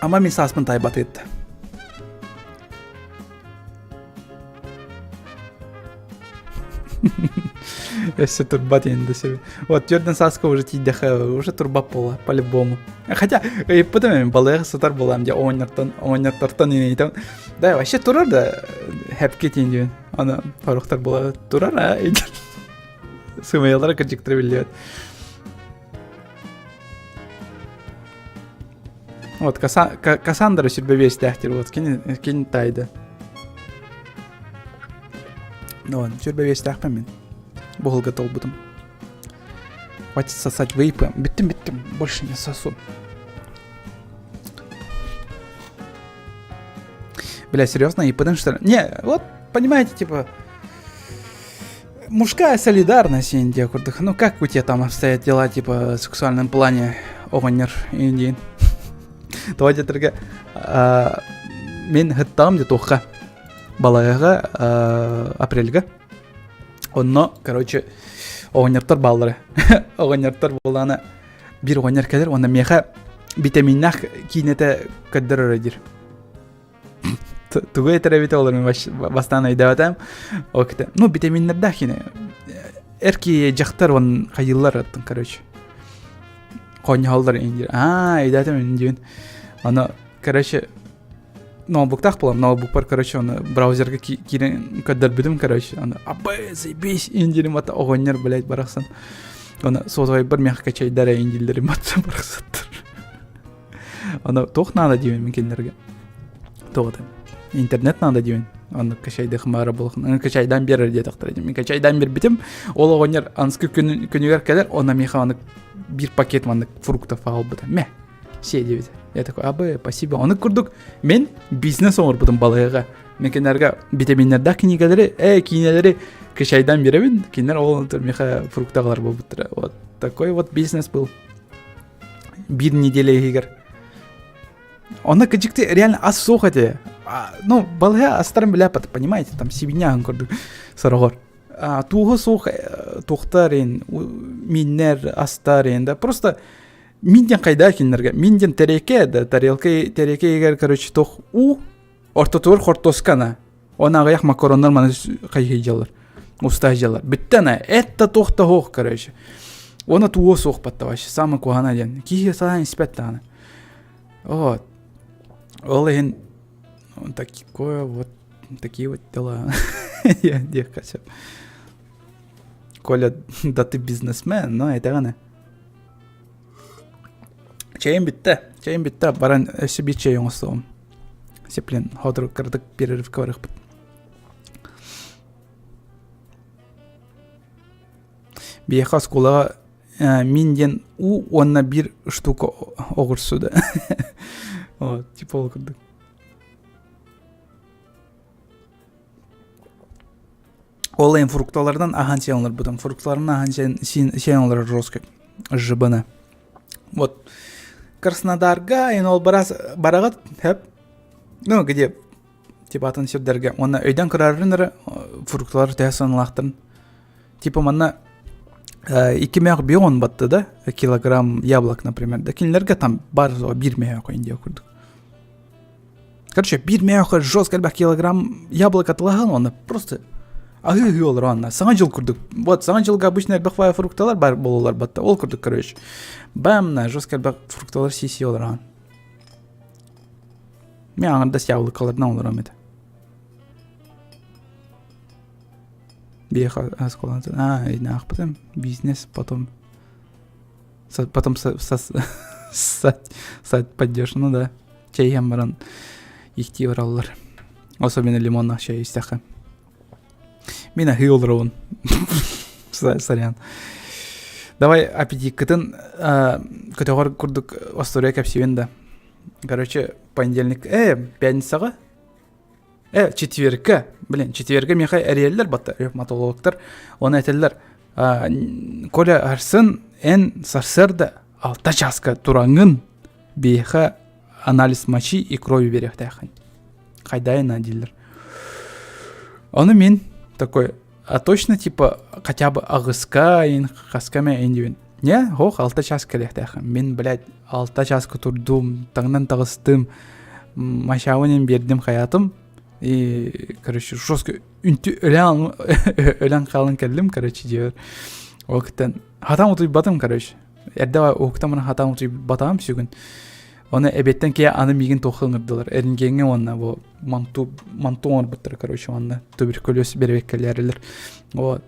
Ама мин сааспын тай батыгыт. Өссө турбат енді себе. Вот төрден сааска уже тиийдэхэ уже турбат буола по-любому. Хотя ыйыппытым эми балыга сытар буолам дьэ оҕонньортон оҕонньортортон ыйытам. Да вообще турар да хэпки тиин диэн. Аны порохтар буола турар а сымыйалара кырдьыктара биллибэт. Вот Кассандра сүрбэбиэстээхтир вот кини кини таайда. Ну, сүрбэбиэстээхпин мин. Бу сылга толбутум. Хватит сосать вейпы. Бүттүм, бүттүм. Больше не сосу. Бля, серьезно, и потому что... Не, вот, понимаете, типа... Мужская солидарность, Индия, курдук. Ну, как у тебя там обстоят дела, типа, в сексуальном плане, оҕонньор, Индиин? Тоҕо диэтэргэ, мин ыттаҕым дии туохха балайаҕа апрельга онно короче оҕонньоттор бааллара оҕонньоттор буолаана биир оҕонньор кэлэр уонна миэхэ витаминнаах киинэтэ көрдөрөр диир тугу этэр эбитэ ол мин бастаан өйдөөбөтөм ол ну витаминнардаах киинэ эр киһи дьахтар уон хайыыллар оттон короче хонньоһоллор индир аа өйдөөтүм индиин ону короче ноутбуктаах буолам ноутбукпар короче ону браузерга киирэн көрдөрбүтүм короче ону абы заебись индирим ата оҕонньор блядь барахсан ону сотовайбар миэхэ качайдара индиллерим ата барахсаттар Ону туох наада диибин мин кинилэргэ? Туох это? Интернет наада диибин. Ону качайдыах баара буолуох. Качайдаан биэрэр диэтэхтэрэ. Мин качайдаан биэрбитим. Ол оҕонньор анскы күнүгэр кэлэр, онно миэхэ аны биир пакет маннык фруктов аҕалбыта. Мэ, сиэ диэбитэ. Я такой, абы, спасибо. Ону курдук мен бизнес оҥорбутум балыыһаҕа. Мен кинилэргэ витаминнардаах кинигэлэри, э, киинэлэри качайдаан биэрэбин. Кинилэр ол миэхэ фрукта аҕалар буолбуттара. Вот такой вот бизнес был. биир неделя иһигэр. Онно кыдьыкты реально ас суох этэ. Ну, балыһа астарын билээппат, понимаете, там сибиняһын курдук сороҕор. Туоһа суох туохтар ин, миннэр, астар ин, да, просто мин диэн хайдаа кинилэргэ, мин диэн тэриэкэ, да, тарелка, тэриэкэ иһигэр, короче, туох уу, ортотугар хортуоскана, Он аҕыйах макароннар маны хайыһыйдьаллар. Устаһыйдьаллар. Бүттэн это туох да суох, короче. Оны туо суох батта вообще. Самый куһана диэн. Киһи саһан испэт даҕаны. Вот. Ол иһин такое вот такие вот дела. Я диэххэ сөп. Коля, да ты бизнесмен, но этэҕин Чэйим бүттэ. Чэйим бүттэ. Баран өссө биир чэй оҥостуом. Сеплин сотору кыратык перерывка барыахпыт. Биһиэхэ оскуолаҕа мин диэн уу уонна биир штука оҕурсу да. Вот, типа ол курдук. Ол эн фрукталарынан аһаан сиэн олорбутум. Фрукталарынан аһаан сиэн, сиэн олорор жестко. ЖБН. Вот. Краснодарга эн ол барас бараҕыт хэп. Ну, где типа атын сирдэргэ. Уонна өйдөн көрөрүн эрэ фрукталар төһө сыаналаахтарын. Типа манна икки мөөх бион батты да, килограмм яблок, например. Да кинилэргэ там бар биир мөөх индия курдук. Короче, биир мөөхө жестко элбэх килограмм яблок атылаһан уонна просто аһыы-аһыы олорон саҥа дьыл курдук. Вот саҥа дьылга обычно элбэх фрукталар бар буолалар батта. Ол курдук, короче. Бам, на жестко элбэх фрукталар сии-сии олорон. Мен аҥардас яблокаларынан олором этэ. Биэхэ оскуоланы а, аахпытым. Бизнес потом потом ссать ссать пойдешь, ну да. Чэй иһэн баран иһтии бараллар. Особенно лимоннаах чай истэххэ. Мин аһыы олоробун. Сорян. Давай аппетиккытын көтөҕөр курдук остуоруйа кэпсиибин да. Короче, понедельник, э, пятницаҕа Э, четверка, блин, четверга миэхэ эрийэллэр батта ревматологтар. Оны этэллэр, Коля Арсен, эн сарсыарда алта чааска тураҥҥын биэхэ анализ мочи и крови бериэхтээххин. Хайдайына дииллэр. Ону мин такой, а точно типа хотя бы аҕыска ин хаска мэ ин диибин. Не, ох, алта час кэлиэхтээххин. Мин, блядь, алта чааска турдум, таҥнан таҕыстым, мачаабын биэрдим хайаатым. И, короче, жестко үнтү өлөн өлөн хаалан кэллим, короче, дьиэбэр. Ол кыттан хатаан утуйбатым, короче. Эрдэ уһуктаммын хатаан утуйбатаҕым сүгүн. Оны эбиэттэн киһи аны миигин туохха ыҥырдылар. Эрингеҥҥэ уонна бу манту манту оҥорбуттара, короче, уонна туберкулез бэрэбиэккэлээрилэр. Вот.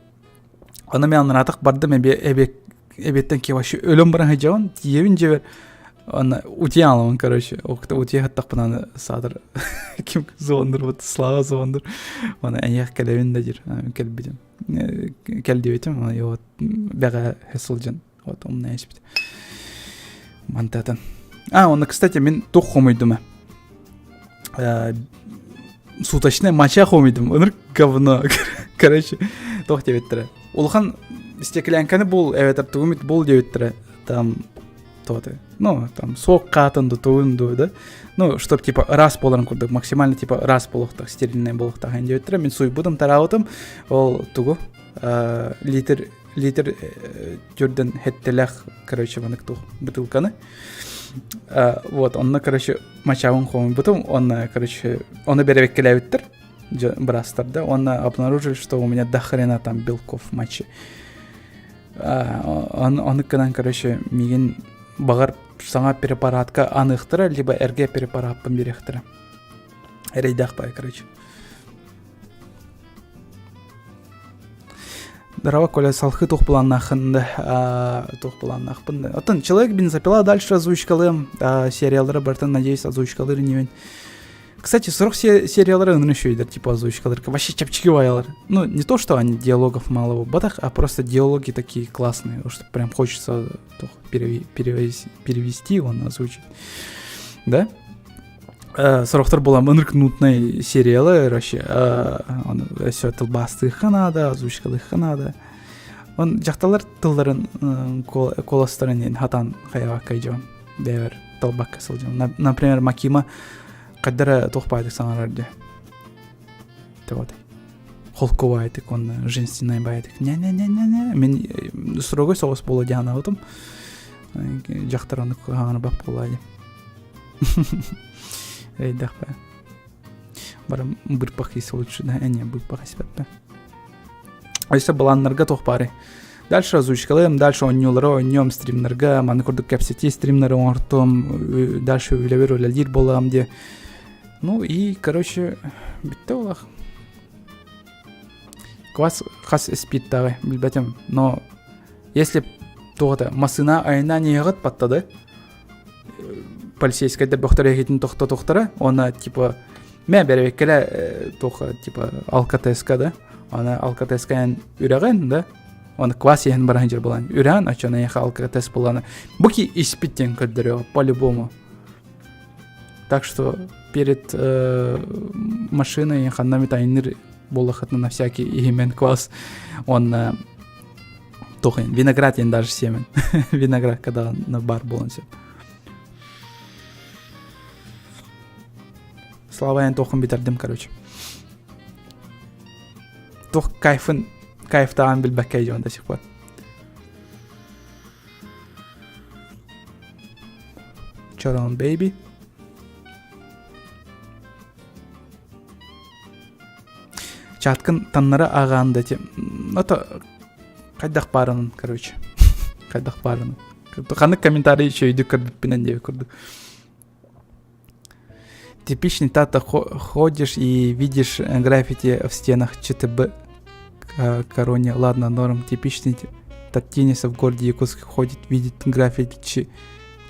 Аны мен анаратах бардым эбиэ эбиэттэн киһи вообще өлөн баран сылдьабын тиийэбин дьиэбэр аны утуйан аламын короче утуйа сыттахпына аны саатар ким звондур Слава звондур аны эйиэх кэлэбин да диир кэлбитим кэл диэбитим и вот бэҕэ сылдьан вот умна испит мантатын а онно кстати мин туох хомуйдум суточная моча хомуйдум ынырык говно короче туох диэбиттэрэ улахан стеклянканы бул эбэтэр тугу бул диэбиттэрэ там то ну там сок хаатын ду тугун ду да ну чтоб типа раз буоларын курдук максимально типа раз буолуохтаах стерильный буолуохтаах диэбиттэрэ мин суйбутум тараабытым ол тугу литр литр түрдэн хеттелэх короче манык тух бутылканы вот онно короче мочабын хомуйбутум онно короче ону бэрэбэккэлээбиттэр быраастар да уонна обнаружили что у меня до хрена там белков в моче ону гынан короче миигин баҕар саҥа препаратка аныахтара либо эргэ препараппын биэриэхтэрэ эрэйдээх баай короче Здорово, Коля, салхы туох планнаахын да, туох планнаахпын да. Оттон Человек бензопила дальше озвучкалыам, сериаллары барытын, надеюсь, озвучкалыр инибин. Кстати, сорох сериаллары ыныры үчүгэйдэр, типа озвучкалар, вообще чэпчэки баайалар. Ну, не то, что они диалогов мало батах, а просто диалоги такие классные, что прям хочется перевести, он озвучить. Да? Сорохтор буолан ынырык нудный сериалы вообще оны өссө тылбаастыахха наада озвучкалыахха наада он дьахталлар тылларын куоластарын диэн хатаан хайаҕакка дьон бэйэбэр талбакка сылдьан например Макима хайдара туох баайдык саҥарар дии вот холку баайдык уонна женственный баайдык не не не не не мин строгой соҕус буолуо диэн санаабытым дьахтар оннук хаҥарбат буолаа дии Эйдэхпэ. Барам бырпах ис лучше, да? Не, бырпах испэппэ. Өссө былааннарга туох баарый? Дальше озвучкалыам, дальше оонньуулары оонньуом, стримнарга, маны курдук кэпсэтии стримнары оҥортуом, дальше үлэбэр үлэлиир буолаам диэ. Ну и, короче, бүттэ олох. Квас хас спирттааҕый билбэтим, но если туох это массыына айаннаан иһэҕит баттады, полицейскайдар бөхтөр эһитин тохтотуохтара, уонна типа мэ бэрэбиэккэлэ туох типа алкотеска да, аны алкотеска эн үрэҕин да, оны квас иһэн баран дьэр булан үрэҕин, оччону эйиэхэ алкотест буланы бу ки испит диэн көрдөрүөҕэ по-любому. Так что перед э, машиной ханна эмит айанныыр буоллаххытына на всякий иһимэн квас уонна туох виноград диэн даже сиэмэн виноградка даҕаны баар буолан сөп. Слава эн туоххун бүтэрдим короче. Туох кайфын кайфтааҕын билбэккэ дьон до сих пор. Чорон baby. Чаткын таннара ааҕаан да эти это хайдах баарынан короче хайдах баарынан ханнык комментарий үчүгэйдик көрбүппүнэн диэбит курдук типичный тата ходишь и видишь граффити в стенах ЧТБ короне ладно норм типичный татинец в городе Якутск ходит видит граффити Ч,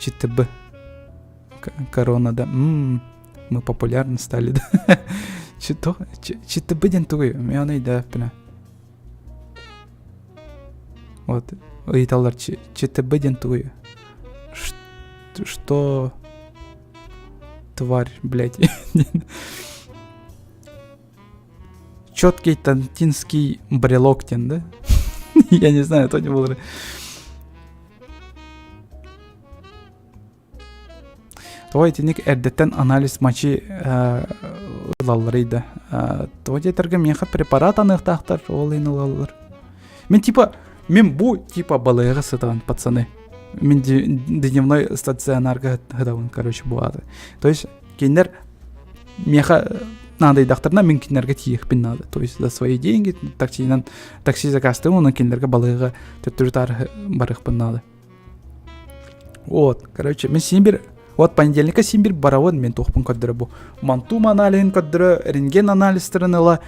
ЧТБ корона да М-м, мы популярны стали да Что? ЧТБ диэн тугуй? Мен оны өйдөөппүнэ. Вот. Ыйыталлар ЧТБ диэн тугуй? Что тварь, блядь. Четкий тантинский брелок диэн, да? Я не знаю, то не был. Тоҕо итинник эрдэттэн анализ мочи ылалларый да? Тоҕо диэтэргэ миэхэ препарат аныахтаахтар, ол иһин ылаллар. Мин типа, мин бу типа балыыһаҕа сытабын, пацаны. Мин дневной стационарга сытабын, короче, бу ааты. То есть кинилэр миэхэ наадыйдахтарына мин кинилэргэ тиийиэхпин наада. То есть за свои деньги таксинан такси заказтыым, онон кинилэргэ балыыһаҕа төттөрү-таары барыахпын наада. Вот, короче, мин син бир вот понедельникка син бир барабын мен туохпун көрдөрө бу мантум аналиһын көрдөрө рентген анализтарын ыла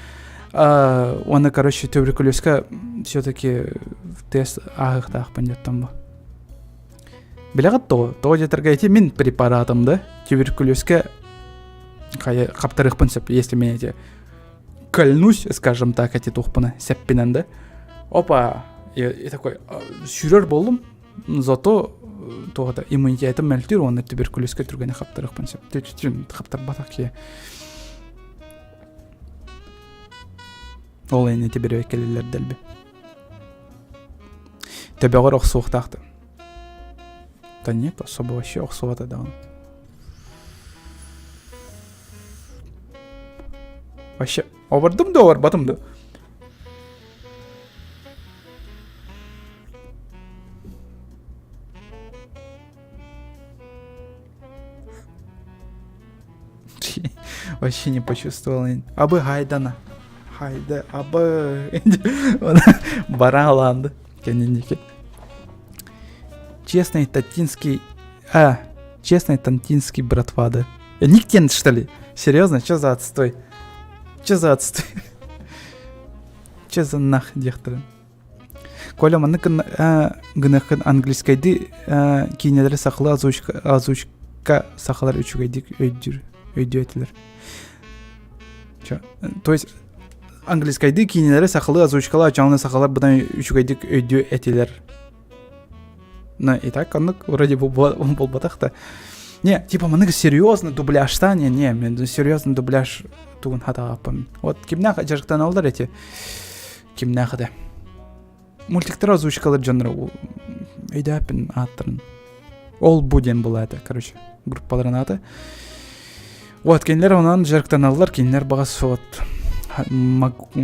уонна короче туберкулезка все-таки тест ааһыахтаахпын диэттэн бу билэҕит тоҕо тоҕо диэтэргэ ити мин препаратым да туберкулезка хаптарыахпын сөп если мен эти кольнусь скажем так эти туохпуна сэппинэн да опа я, я такой сүүрэр буоллум зато туох да иммунитетым мөлтүүр уонна туберкулезка түргэнэ хаптарыахпын сөп хаптарбатах киһи ол ини тибире кэлэллэр дэлби төбөҕөр охсуохтаах да да нет особо вообще охсубата даҕаны Вообще, обордум да оборбатым да. Вообще не почувствовал. Абы хайдана. Хайда, абы. Бараланды. Кэнники. Честный татинский... А, честный тантинский братва, да. Никтен, что ли? Серьезно? Что за отстой? Что за отстой? Че за нах диэхтэрин? Коля маннык гыныаххын английскайды киинэлэри сахалыы озвучка, озвучка сахалар үчүгэйдик өйдүүр өйдүө этилэр. Чё? То есть английскайды киинэлэри сахалыы озвучкалаа дьоҥно сахалар быдан үчүгэйдик өйдүө этилэр. Ну и так оннук вроде бы буолбатах да. Не, типа маннык серьезно дубляжта не, не, мен серьезно дубляж тугун хатаҕаппын. Вот кимнээх дьарыктаналлар эти кимнээх этэ. Мультиктар озвучкалар дьоннор өйдөөппүн ааттарын. Ол бу диэн была это, короче, группаларын ааты. Вот, кинилэр онон дьарыктаналлар, кинилэр баҕас вот могут,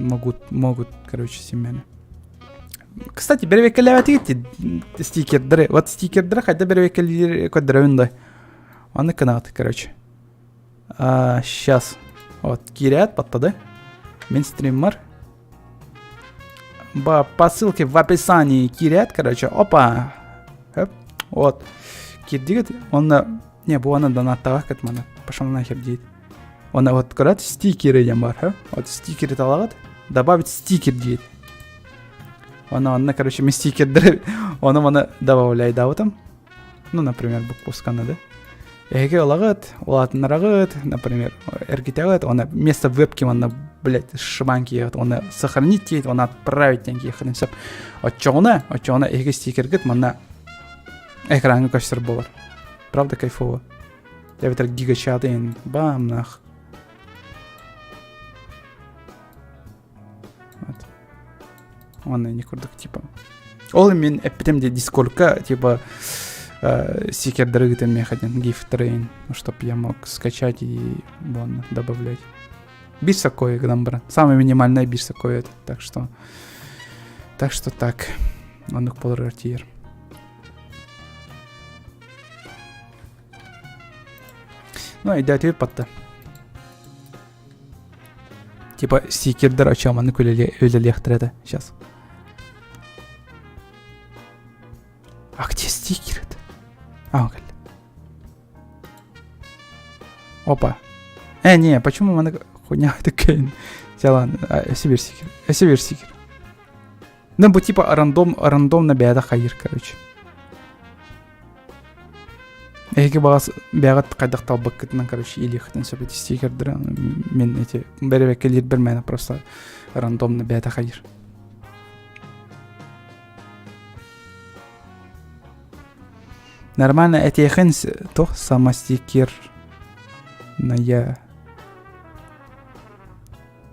могут, могут, короче, симмэни. Кстати, бэрэбиэккэлээбэтигит стикердары. Вот стикердары хайда бэрэбиэккэлиир көрдөрөбүн да. Аны кынаат, короче. А, сейчас. Вот, киирээт баттады. Мин стриммар. Ба, по ссылке в описании киирээт, короче. Опа. Вот. Киирдигит. Онно... Не, бу аны донаттаҕа маны. Пошел нахер дейт. Онно вот көрөт стикеры диэн бар. Вот стикеры талаҕыт. Добавить стикер диир. Онно онно, короче, мен стикердери ону маны добавляйдаабытым. Ну, например, буквусканы да. Эһиги ылаҕыт, улаатыннараҕыт, например, эргитэҕит, уонна вместо вебки манна, блядь, шибан киэҕит, уонна сохранить диэт, уонна отправить диэн киэххитин сөп. Оччоҕуна, оччоҕуна эһиги стикергит манна экраҥҥа көстөр буолар. Правда кайфово? Эбэтэр гигачат иһин бам нах. Вот. Уонна не курдук типа. Ол мин эппитим де дискордка типа э, стикердары ыытан миэхэ диэн гифтары чтоб я мог скачать и вон добавлять. Биир сокой гынан баран. Самый минимальный биир сокой это. Так что так что так. Оннук болор тиер. Ну, идея патта. Типа стикердер очаманы үлэлиэхтэрэ этэ сейчас. А где стикеры-то? А, он Опа. Э, не, почему маны хуйня такая? Взяла, себе стикер. Себе стикер. Ну, бу типа рандом, рандомно бэйэтэ хайыр, короче. Эһиги баҕас бэйэҕит хайдах талбыккытынан, короче, илиэххитин сөп эти стикердэрэ. Мин эти бэрэбэккэлиирбэр мээнэ просто рандомно бэйэтэ хайыр. Нормально этиэхин туох самостикерная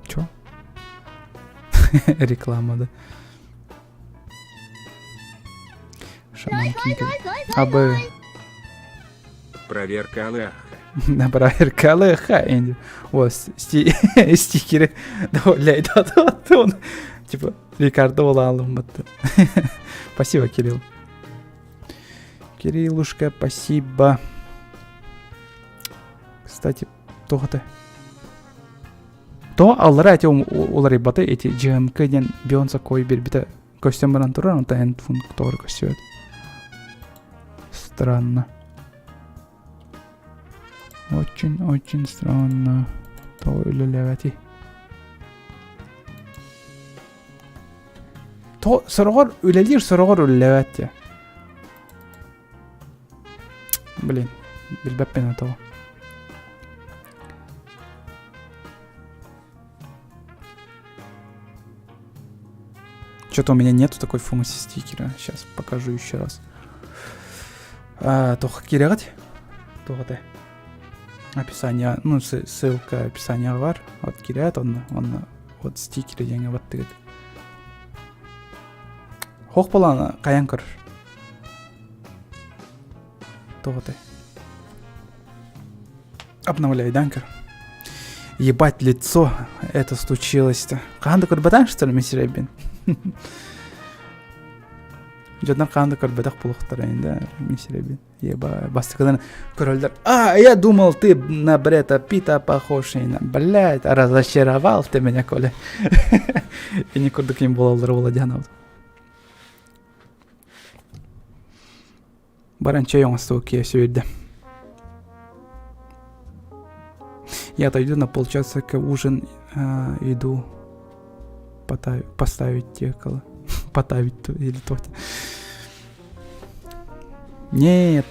Чё? Реклама, да? Шаман Кинг. АБ. Проверка Аллаха. На проверка Аллаха. Вот, стикеры добавляет он. Типа, Рикардо Улалым. Спасибо, Кирилл. Кириллушка, спасибо. Кстати, тоҕо То аллара эти уларыйбата эти GMK диэн Бейонсе кой биэрбитэ көстөн баран турар, онтон эн функторы көстүбэт. Странно. Очень-очень странно. То үлэлээбэти. То сороҕор үлэлиир, сороҕор үлэлээбэт диэ. Блин, билбэппин этого. Что-то у меня нету такой функции стикера. Сейчас покажу еще раз. А, туох киирэҕит? Туох этэй? Описание, ну, ссылка описание бар. Вот киирээт, онно, онно вот стикеры диэҥҥэ баттыгыт. Хох буолан хайан көрөр? Туох этэй? Обновляй, көр. Ебать лицо, это случилось-то. Хаһан да көрбөтөҥ, что ли, мистеребин? Дьоннор хаһан да көрбөтөх буолуохтара да, мистеребин. Еба, бастакынан көрөллөр. А, я думал, ты на Брэда Питта похож. Блядь, разочаровал ты меня, Коля. И не курдук им буолаллар буола Баран чэй оҥостуо киэсэ Я отойду на полчаса к ужин э, иду поставить зеркало. Потавить или то. Нет.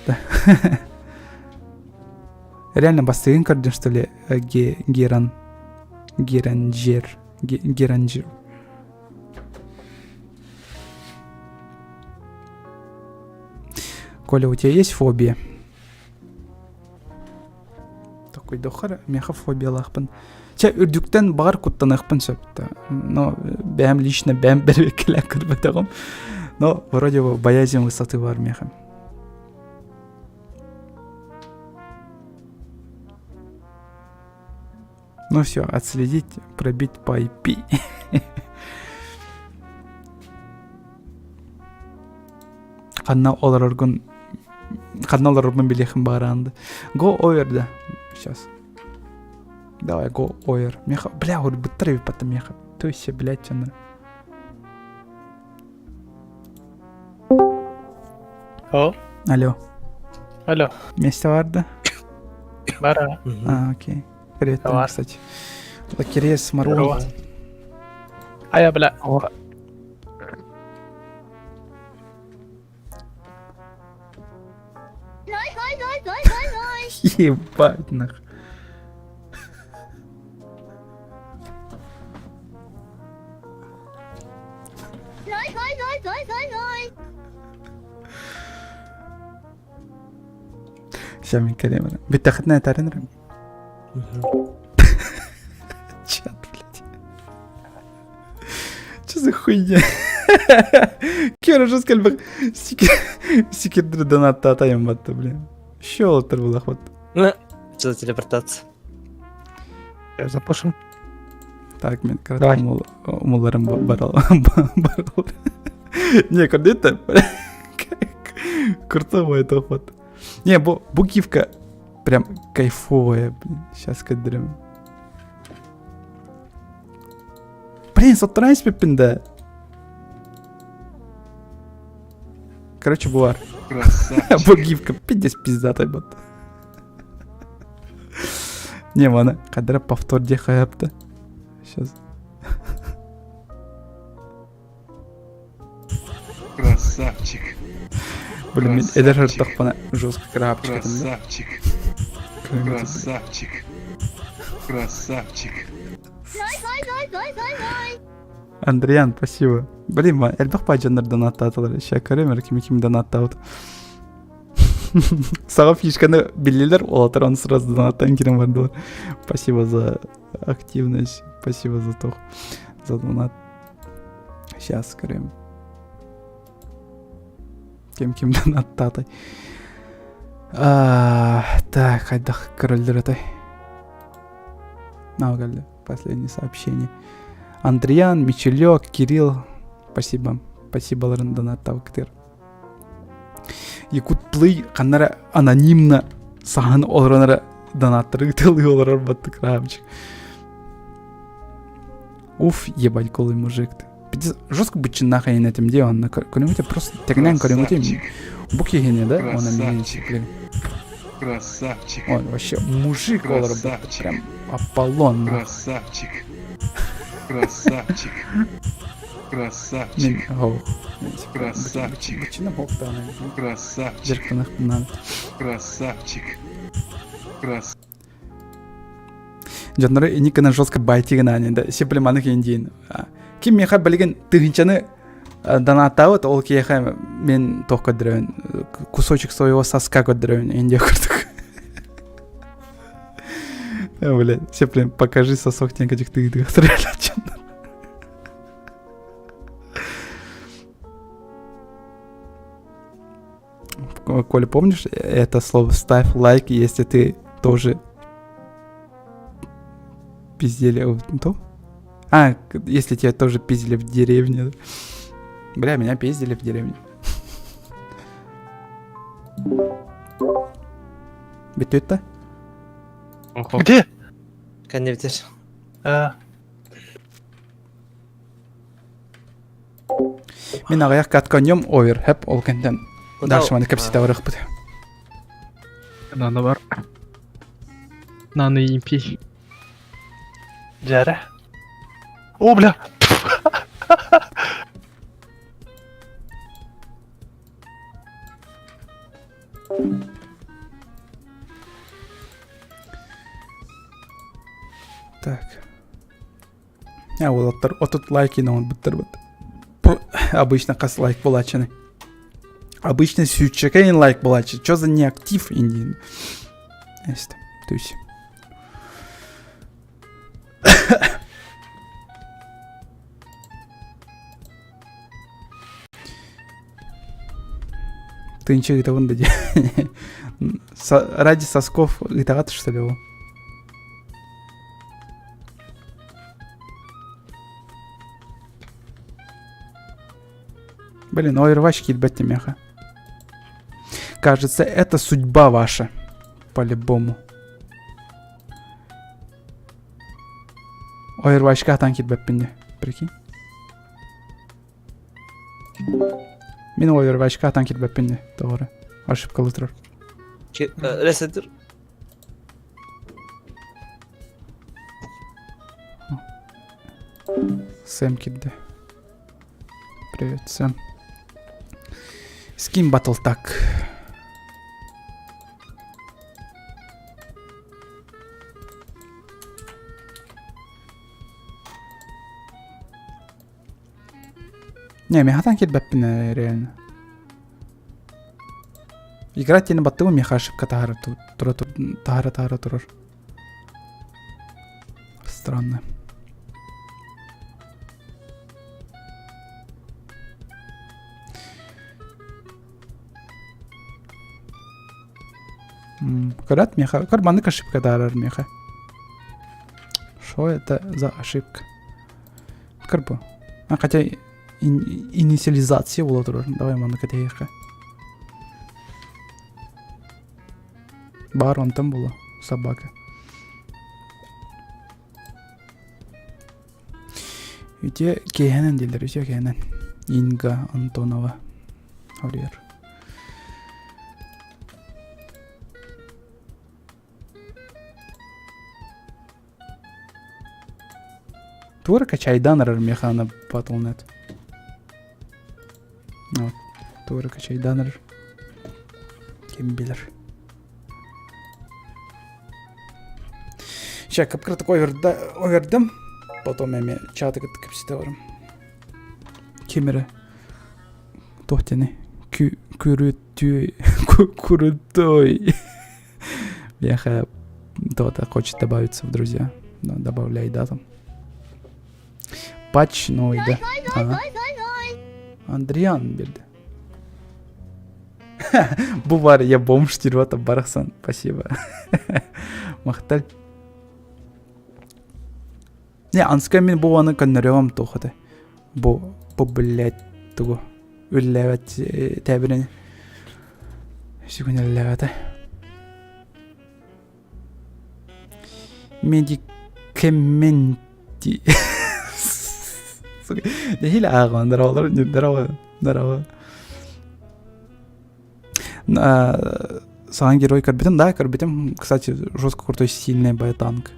Реально бастыгын көрдүн, что ли, э, Геран. Геранжер. Геранжер. Коля, у тебя есть фобия? Такой дохар, меха фобиялаахпын. Чэ, үрдүктэн баҕар куттаныахпын сөп да. Но бэйэм лично бэйэм бэрэбиэркэлээн көрбөтөҕүм. Но вроде бы боязнь высоты бар меха. Ну все, отследить, пробить по IP. Ханна олороргун ханна олорорбун билиэхин бааран Го ойер да. Сейчас. Давай, го ойер. Меха, бля, быттар эбит потом меха. То есть, блядь, чанна. О. Алло. Алло. Месте бар да? Бар. А, окей. Привет, там, кстати. Лакерес, Марон. Айа, бля. Ебать нах. Сейчас мин кэлиэм эрэ. Бүттэххитинэ этэрин эрэ. Чат, блядь. Что за хуйня? Кем жестко элбэх сикирдир донаттаатайым батта, блин. Щелотер булах вот. Ну, что за телепортация? Запушим. Так, мен кратко умуларым барал. Не, көрдүт Крутовая это вот. Не, бу, бу гифка прям кайфовая, блин. Сейчас кадрим. Блин, соттаран испеппин да. Короче, буар. Бу гифка пиздец пиздатый бот. Не, мана, кадра повтор де хаяпты. Сейчас. Красавчик. Блин, мен эдер ыртахпана жестко крапчик. Красавчик. Красавчик. Красавчик. Андриан, спасибо. Блин, элбэх баайдьаннар донаттаатылар. Ща көрөм ким ким донаттаабыт. Саҕа фишканы биллилер, олатар он сразу донаттан кирен бардылар. Спасибо за активность, спасибо за то, за донат. Сейчас көрөм. Ким ким донаттаатай. Так, хайдах көрөллөр этэй. Наугали последнее сообщение. Андриан, Мичелек, Кирилл, спасибо. Спасибо донаттабыктыр. Якут Плей ханнара анонимно саһан олоронара донаттары ытылыы олорор баттык рамчик. Уф, ебать, голый мужик ты. Жестко бычыннаах этим де онна көрүҥүтэ просто тэҥнээн көрүҥүтэ бу киһини да она Красавчик. Красавчик. Он вообще мужик олорор прям Аполлон. Красавчик. Красавчик. Красавчик. Красавчик. Красавчик. Красавчик. Красавчик. Дьоннору инниккынан жестко байтигынан да сипле маны диин. Ким миэхэ билигин тыһыынчаны донаттаабыт ол киһиэхэ мен туох көрдөрөбүн кусочек своего соска көрдөрөбүн индия курдук. Бля, сеплем, покажи сосок диэн кадьыктыгытыгар Коля, помнишь это слово? Ставь лайк, если ты тоже пиздели. То? А, если тебя тоже пиздили в деревне. Бля, меня пиздили в деревне. Бүтүттэ? Где? Кэннибитир. А, Мин аҕыйах катканьем овер хэп ол кэнтэн дальше маны кэпсэтэ барыахпыт. Нано бар. Нано EMP. Дьэрэ. О, бля! Так. А уолаттар отут лайк оҥорбуттар Обычно хас лайк буолааччыный. Обычно сүүччэкэйин лайк буолааччы. Чё за неактив индиин? Эст, то есть. Тынча ыытабын да дии. Ради сосков ыытаҕат что ли ол? Блин, Overwatch киирбэт меха. Кажется, это судьба ваша. По-любому. Overwatchка атан киирбэппин дии. Прикинь. Мин Overwatchка атан киирбэппин дии. Тоҕо Ошибкалы турар. Ресеттир. Сэм киирдэ. Привет, Сэм. Скин батл так. Не, мен хатан кирбэппин э, реально. Играть диэни баттыбын миэхэ ошибка таһара тура таһара таһара турар. Странно. Көрөт миэхэ, көр маннык ошибка таарар миэхэ. Что это за ошибка? Көр бу. А, хотя инициализация буола турар. Давай маннык этиэххэ. Баар онтон буолуо собака. Үтүө киэһэнэн дииллэр, үтүө киэһэнэн. Инга Антонова хоруйар. Туора качайдан ырар механа Battle.net. Вот. Туора качайдан ырар. Ким билэр. Ща кып-кыратык овердым. Потом эми чаты кытта кэпсэтэ барым. Ким эрэ туох диэни күрүтүй крутой Бляха, кто-то хочет добавиться в друзья. Ну, добавляй, да, там. Патч новый, да. Ага. Андриан берді. Бу бар, я бомж диир барахсан. Спасибо. Махтал. Не, анска мин бу аны көннөрөм туохаты. Бу, бу, блядь, тугу. Үллээбэт тээбирини. Сүгүн үллээбэтэ. Медикаменти. Нэһиилэ ааҕан, здоровалар, здорово, здорово. Саҥа герой көрбүтүм, да, көрбүтүм. Кстати, жестко крутой, сильный боетанк.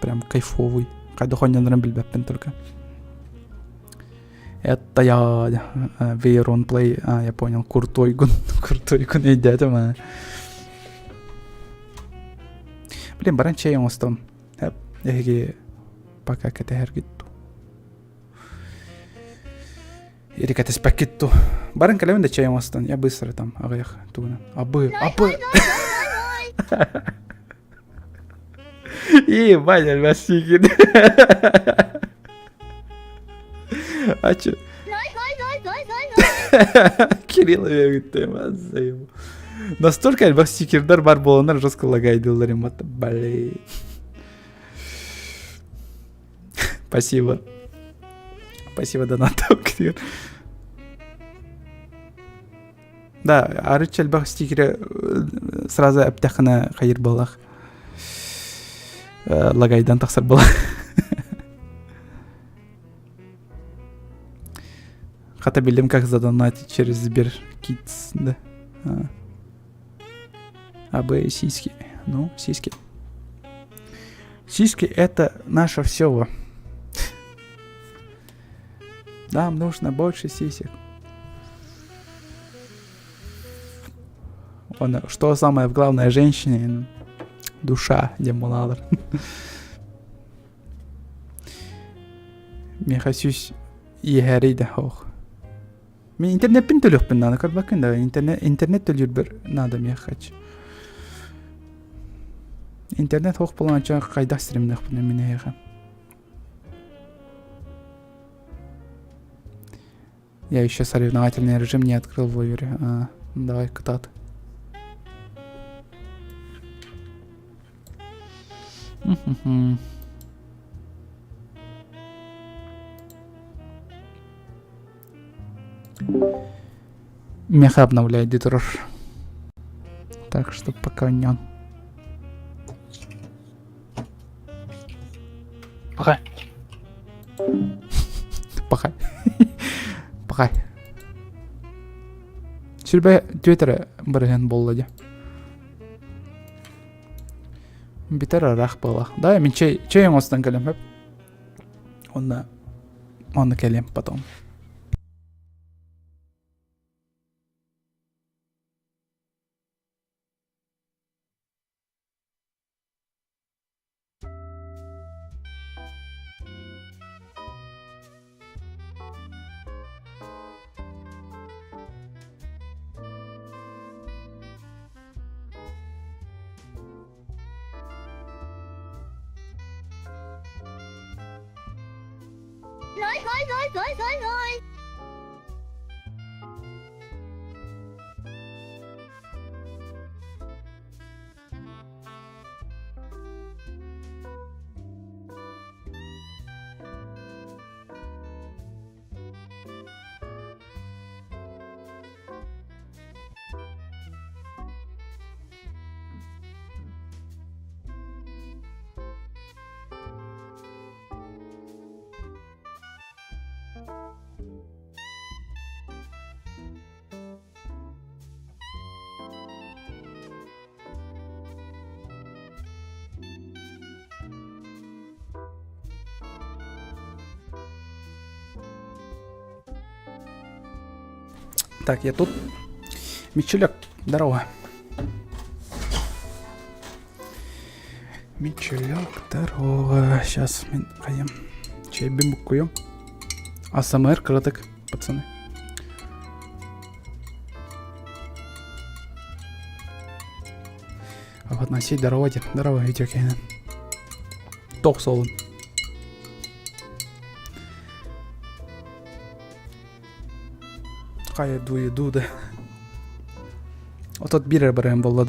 Прям кайфовый. Хайдах оонньонорун билбэппин только. Это я Вейрон Плей, а, я понял, крутой гун, крутой гун өйдөөтүм а. Блин, баран чэй оҥостон. Эһиги пока кэтэһэргит Или кэтэспэккит ту. Баран кэлэбин да чэй оҥостон. Я быстро там аҕыйах тугунан. Абы, абы. И, Ваня, Васигин. А чё? Кирилл его. Настолько элбэх стикердер бар буоланнар жестко лагайдылар им блин. Спасибо. Спасибо, донатом. Да, арыт элбэх стикерэ сразу эптэххинэ хайыр буолах. Лагайдан тахсар буолах. Хата билим, как задонатить через Сберкидс, да. А. А, Б, сиськи. Ну, сиськи. Сиськи это наше все. Нам нужно больше сисек. Он, что самое главное женщине? Душа, демоналар. Миэхэ сүүс иэһээрий да ох. Мин интернеппин төлүөхпүн наада көрбөккүн да интернет интернет төлүүрбэр наада миэхэ Интернет ох буолааччы хайдах стримнэхпин мин эһиэхэ. Я еще соревновательный режим не открыл в Овере. А, давай, кытаат. Меха обновляет дитурар. Так что пока не. Пока. Пока. Пока. Сүрбэ түөтэрэ бырыһын буолла дьэ. Бүтэр ыраах буолла. Да, мин чэй, чэй оҥостон кэлэм хөп. Онно. Онно кэлиэм потом. Так, я тут. Мичелек, здорово. Мичелек, здорово. Сейчас, мин хайым. Чэйбин буккуйум. АСМР кыратык, пацаны. Афанасий, здорово, дед. Здорово, Витя Кейнен. Тох солун. Хайа дуе дуда. Вот бир барыан буолла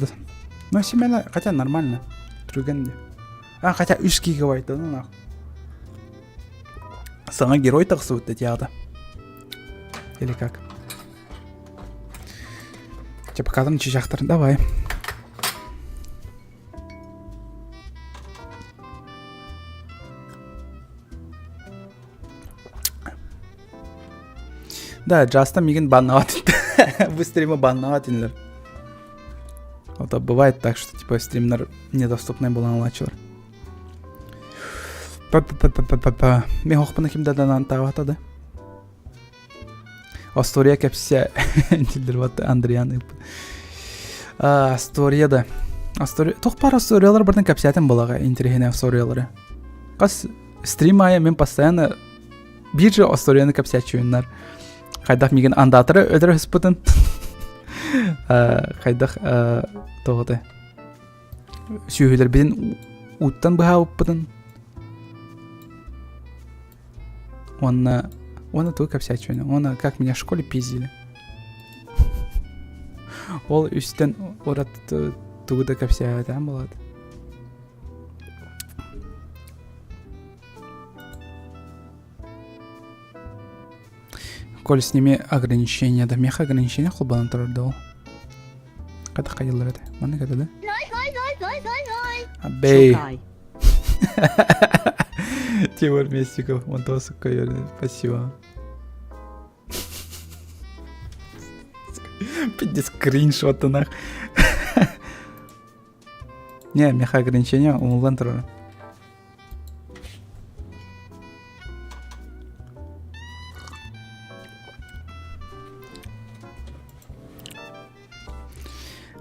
Но семена, хотя нормально. Түргэн А, хотя 3 гигабайт, ну нах. Саҥа герой тахсыбыт театр. Или как? Типа пока чичахтар, давай. Да, Джаста мигин баннават. Вы стримы баннават инилер. Вот а бывает так, что типа стримнер недоступный буолан ылааччылар. Па-па-па-па-па. Мин хохпуна ким да данан таабата да. Астория кэпсэ дииллэр Андриан Астория да. Астория туох баар историялар барытын кэпсээтим балаҕа интэриэһинэй историялары. Хас стрим аайы мин постоянно биир же историяны кэпсээччибиннэр. Хайдах миигин андаатары өлөрө сыспытын. Хайдах тоҕотой сүөһүлэрбитин ууттан быһаабыппытын уонна уонна тугу кэпсээччибин уонна как меня в школе пиздили ол үстэн урат тугу да кэпсээбэтэҕим буолаат Коль сними ограничения да меха ограничения холбонон турар да ол Хайдах хайыллар этэ? Маннык этэ да? Абей. Тимур Местиков, он сука, спасибо. Пиздец, кринж, вот нах. Не, меха ограничения умуллан турар.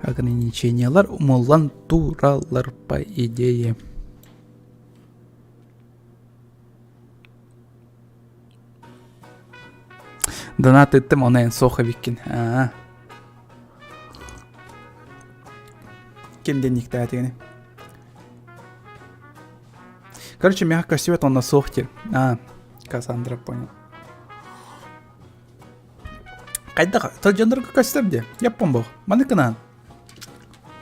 Ограничениялар умуллан тураллар по идее. Донат ыттым, оны эн суох эбиккин. Аа. Ким денниктээтигини? Короче, мягко свет он на сохте. А, Кассандра понял. Хайдах, тылдьаннарга көстөр дии. Яппон бу. Маны кынаан.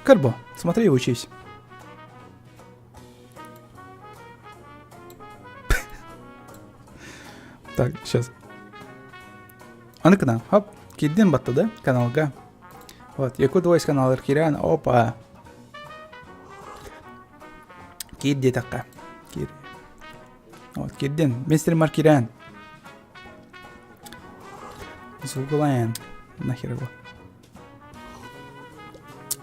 Көр бу. Смотри и учись. Так, сейчас. Аны кынаан. Хоп. Киирдин батта да каналга. Вот, Якут Voice каналыгар киирэн, опа. Киир диэтэххэ. Киир. Вот, киирдин. Мистер Маркирян. Звук Нахер его.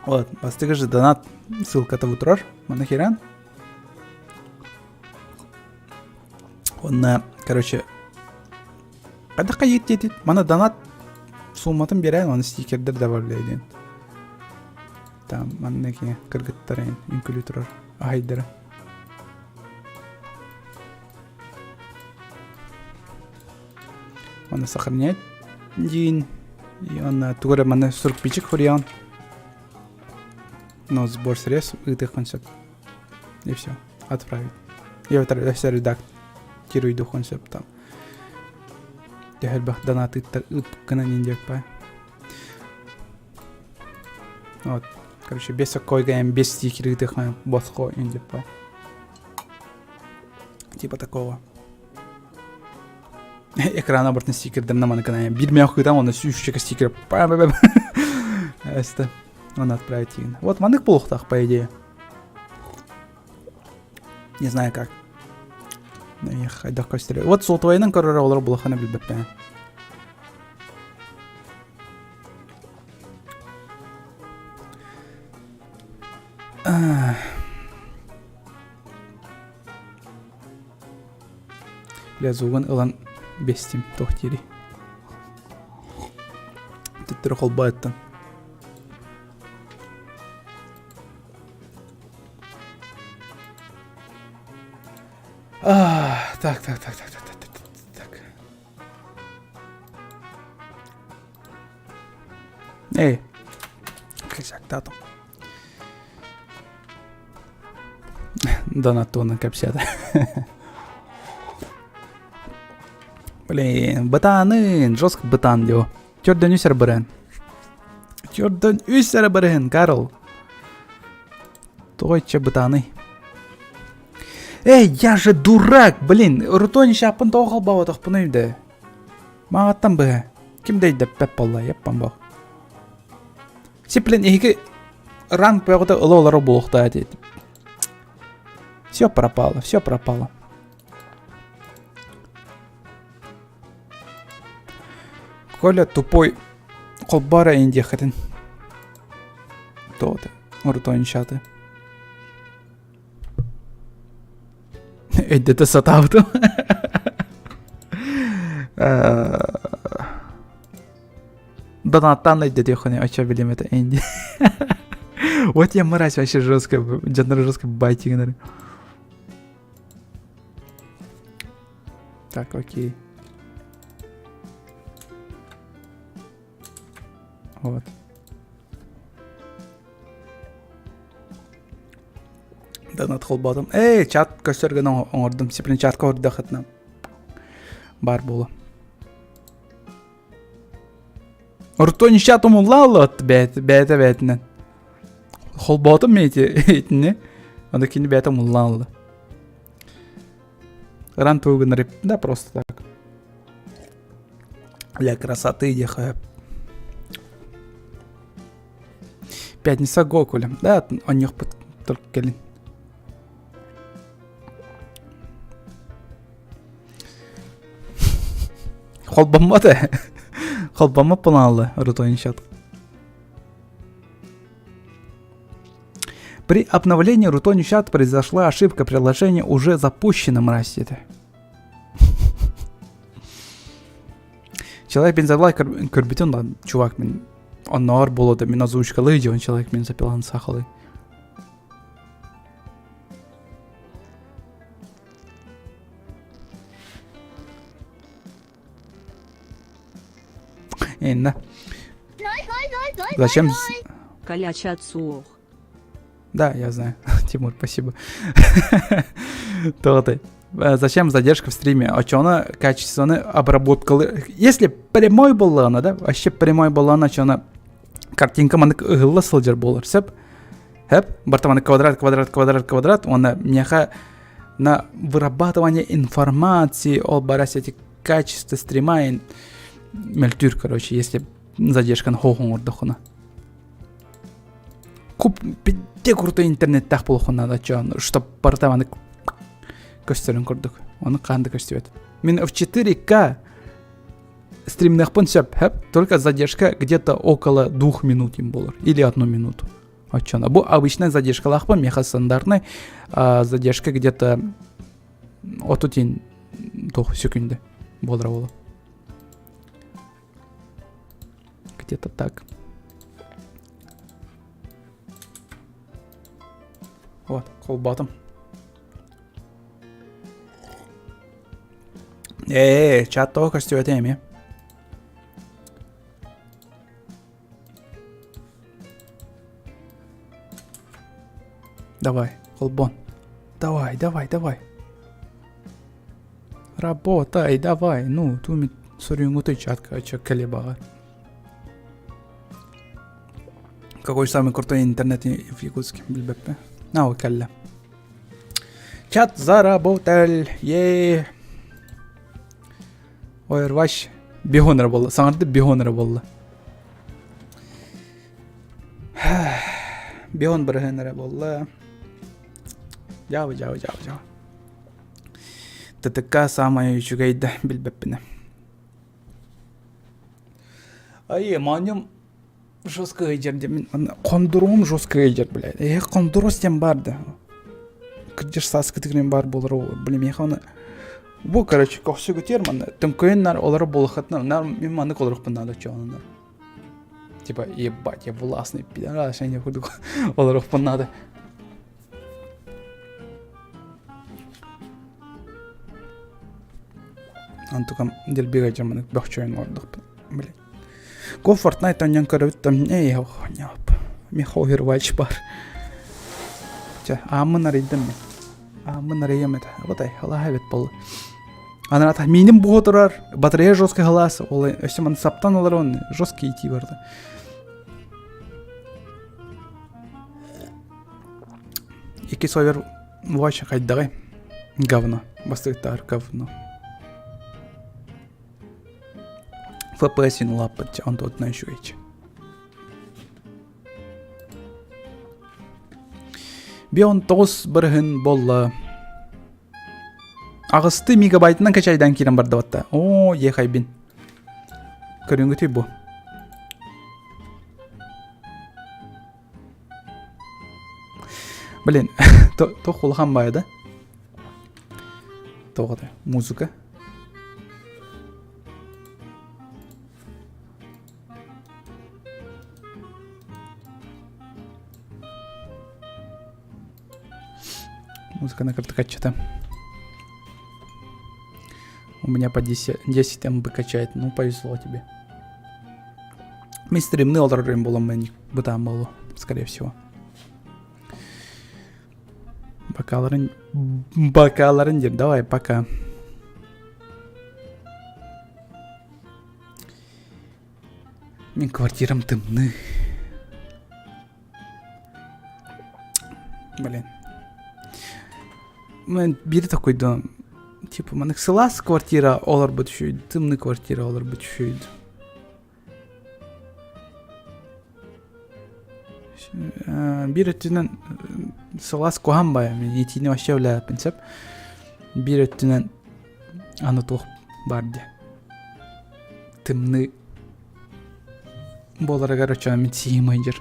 Вот, бастакы же донат ссылката турар. Манна киирэн. Онно, короче, Хайдах хайыт диэтит? Маны донат сууматын биэрэн, оны стикердер добавляй диэн. Там манна кини кыргыттар үҥкүлүү турар аһайдара. Маны сохранять диин. И онно тугу эрэ маны сурук-бичик хуруйаҕын. Но сбор средств ыытыаххын сөп. И все. Отправить. Я өссө редактируйдуоххун сөп там. Төһө элбэх донат ыыттар ыыппыккынан индиэкпэ. Вот. Короче, без соккойга эм без стикер ыытыаххын босхо индиэкпэ. Типа такого. Экрана обратно стикердерин маны кына бир мен ыытам онно сүүсчэкэ стикер Эсте. Он отправить деген. Вот маннык буолуохтаах по идее. Не знаю как. Хайдах көстөр. Вот сотовайынан көрөр олар булахана билбэппин. Бля, звугун ылан бестим туох диирий. Төттөрү холбоойуттан. Так, так, так, так, так, так, так, так. Эй, косяктаатым. Донатона кэпсээтэ. Блин, бытаанын, жестко бытаан дио. Төрдөн үс эрэ бырыһын. Төрдөн үс эрэ бырыһын, Карл. Тоҕо иччэ бытааный? Эй, я же дурак, блин, Рутони шаппын тоҕо холбоботохпунуй да? Мааҕыттан быһа. Ким да өйдөппөт буолла, яппан бо. Сиплин эһиги ранг бөҕөтө ыла олоро буолуохтаа диэтим. Все пропало, все пропало. Коля тупой холбара индиэхэтин. Тоото, орутон чаты. Өйдөтө сатаабытым. Донаттан өйдөтүөххүнэ оччо билим это Энди. Вот я мразь вообще жестко, дьоннор жестко байтигинер. Так, окей. Вот. Донат холбоотум. Эй, чат көстөр гына оҥордум. Сиприн чатка ордахытна. Бар буолу. Орто ничат умуллааллат бэйэтэ бэйэтинэн. Холбоотум мен ити итини. Аны кини бэйэтэ умуллаалла. Ран тугунар да просто так. Для красоты диэхэ. Пятница Гокуля. Да, онньохпут только кэлин. Холбоммот ээ. Холбоммот буолаалла Рутончат. При обновлении Рутони чат произошла ошибка, приложение уже запущено, мразь это. Человек бензопила көрбүтүн да, чувак мин онноор буолуо мин озвучкалыы дьон человек бензопиланы сахалыы. Инна. Зачем? Калячат суох. Да, я знаю. Тимур, спасибо. То ты. Э, зачем задержка в стриме? А что она качественная обработка? Если прямой была она, да? Вообще прямой была она, что она картинка маннык ыһылла сылдьар буолар сөп Хэп, барта квадрат, квадрат, квадрат, квадрат, уонна миэхэ на вырабатывание информации ол барас эти качество стрима мөлтүүр, короче, если задержканы хоох оҥордоххуна. Куп бидде крутой интернеттаах буолуоххун надо, чтоб барыта маннык көстөрүн курдук. Ону хаан да көстүбэт. Мин в 4К стримныахпын сөп, хэп, только задержка где-то около двух минут им болар. Или одну минуту. Оччоно. Бу обычная задержкалаахпын, меха стандартный а, задержка где-то отутин туох секунды буолара буолуо. Где-то так. Вот, колбатым. Ээ, чат тоҕо көстүбэтэ эмиэ. Давай, холбон. Давай, давай, давай. Работай, давай. Ну, тумит суруйуҥутуй чатка кэле баҕар. Какой самый крутой интернет в Якутске, билбэппэ. На, кэллэ. Чат заработал. Е. Overwatch бихонер болла. Саңарды бихонер болла. Бихон бырыһын болла. Жаба, жаба, жаба, жаба. ТТК саамай үчүгэй да билбэппинэ. Ай, маньым жестко ыйдьар диэн хондуруум жестко ыйдьар блядь. Эһэ хондурус диэн баар да. Кырдьар сааскытыгар баар буолар ол блин миэхэ оны бу короче көхсүгүтүөр манна төҥкөйөн нар олоро буолахатына нар мин маннык олорохпун наада чоонунар. Типа ебать я властный пидорас я курдук олорохпун наада. Онтукам дэлбигэ дьаманык бөхчөйөн олордохпун. Блин. Го Fortnite онньон көрөбүт там эй оп. Миха Overwatch бар. Чэ, ааммын арыйдым мен. Ааммын арыйым это. Вот ай, алаһа эбит болла. Анарата миним буһа турар, батарея жесткий халас, ол өссө маны саптан олар он жесткий идти барды. Икки совер вообще хайдаҕай говно. Бастыктаар говно. FPS-ин улааппыт онтуотунан үчүгэйчи. Бион тоҕус бырыһын болла. Аҕысты мегабайтынан качайдан киирэн бардыбатта. Оо, ехайбин. Көрүҥгүтүй бу. Блин, туох улахан баайа да? Тоҕо да? Музыка. Музыка накартыкаччыта. У меня по 10, 10 МБ качает. Ну, повезло тебе. Мин стримны олорор буоламмын бытаан буолуо, скорее всего. Бакаларын... Бакаларын диир, давай, пока. Мин квартирам тымныы. Блин. Мен биир такой дом. Типа, маннык сылаас квартира олорбут үчүгэй, тымныы квартира олорбут үчүгэй. Биир өттүнэн сылаас куһаҕан баайа мин итиини вообще үлэлээппин сөп. Биир өттүнэн аны туох баар дии. Тымныы буоларыгар оччоҕо мин сиһим ыйдьар.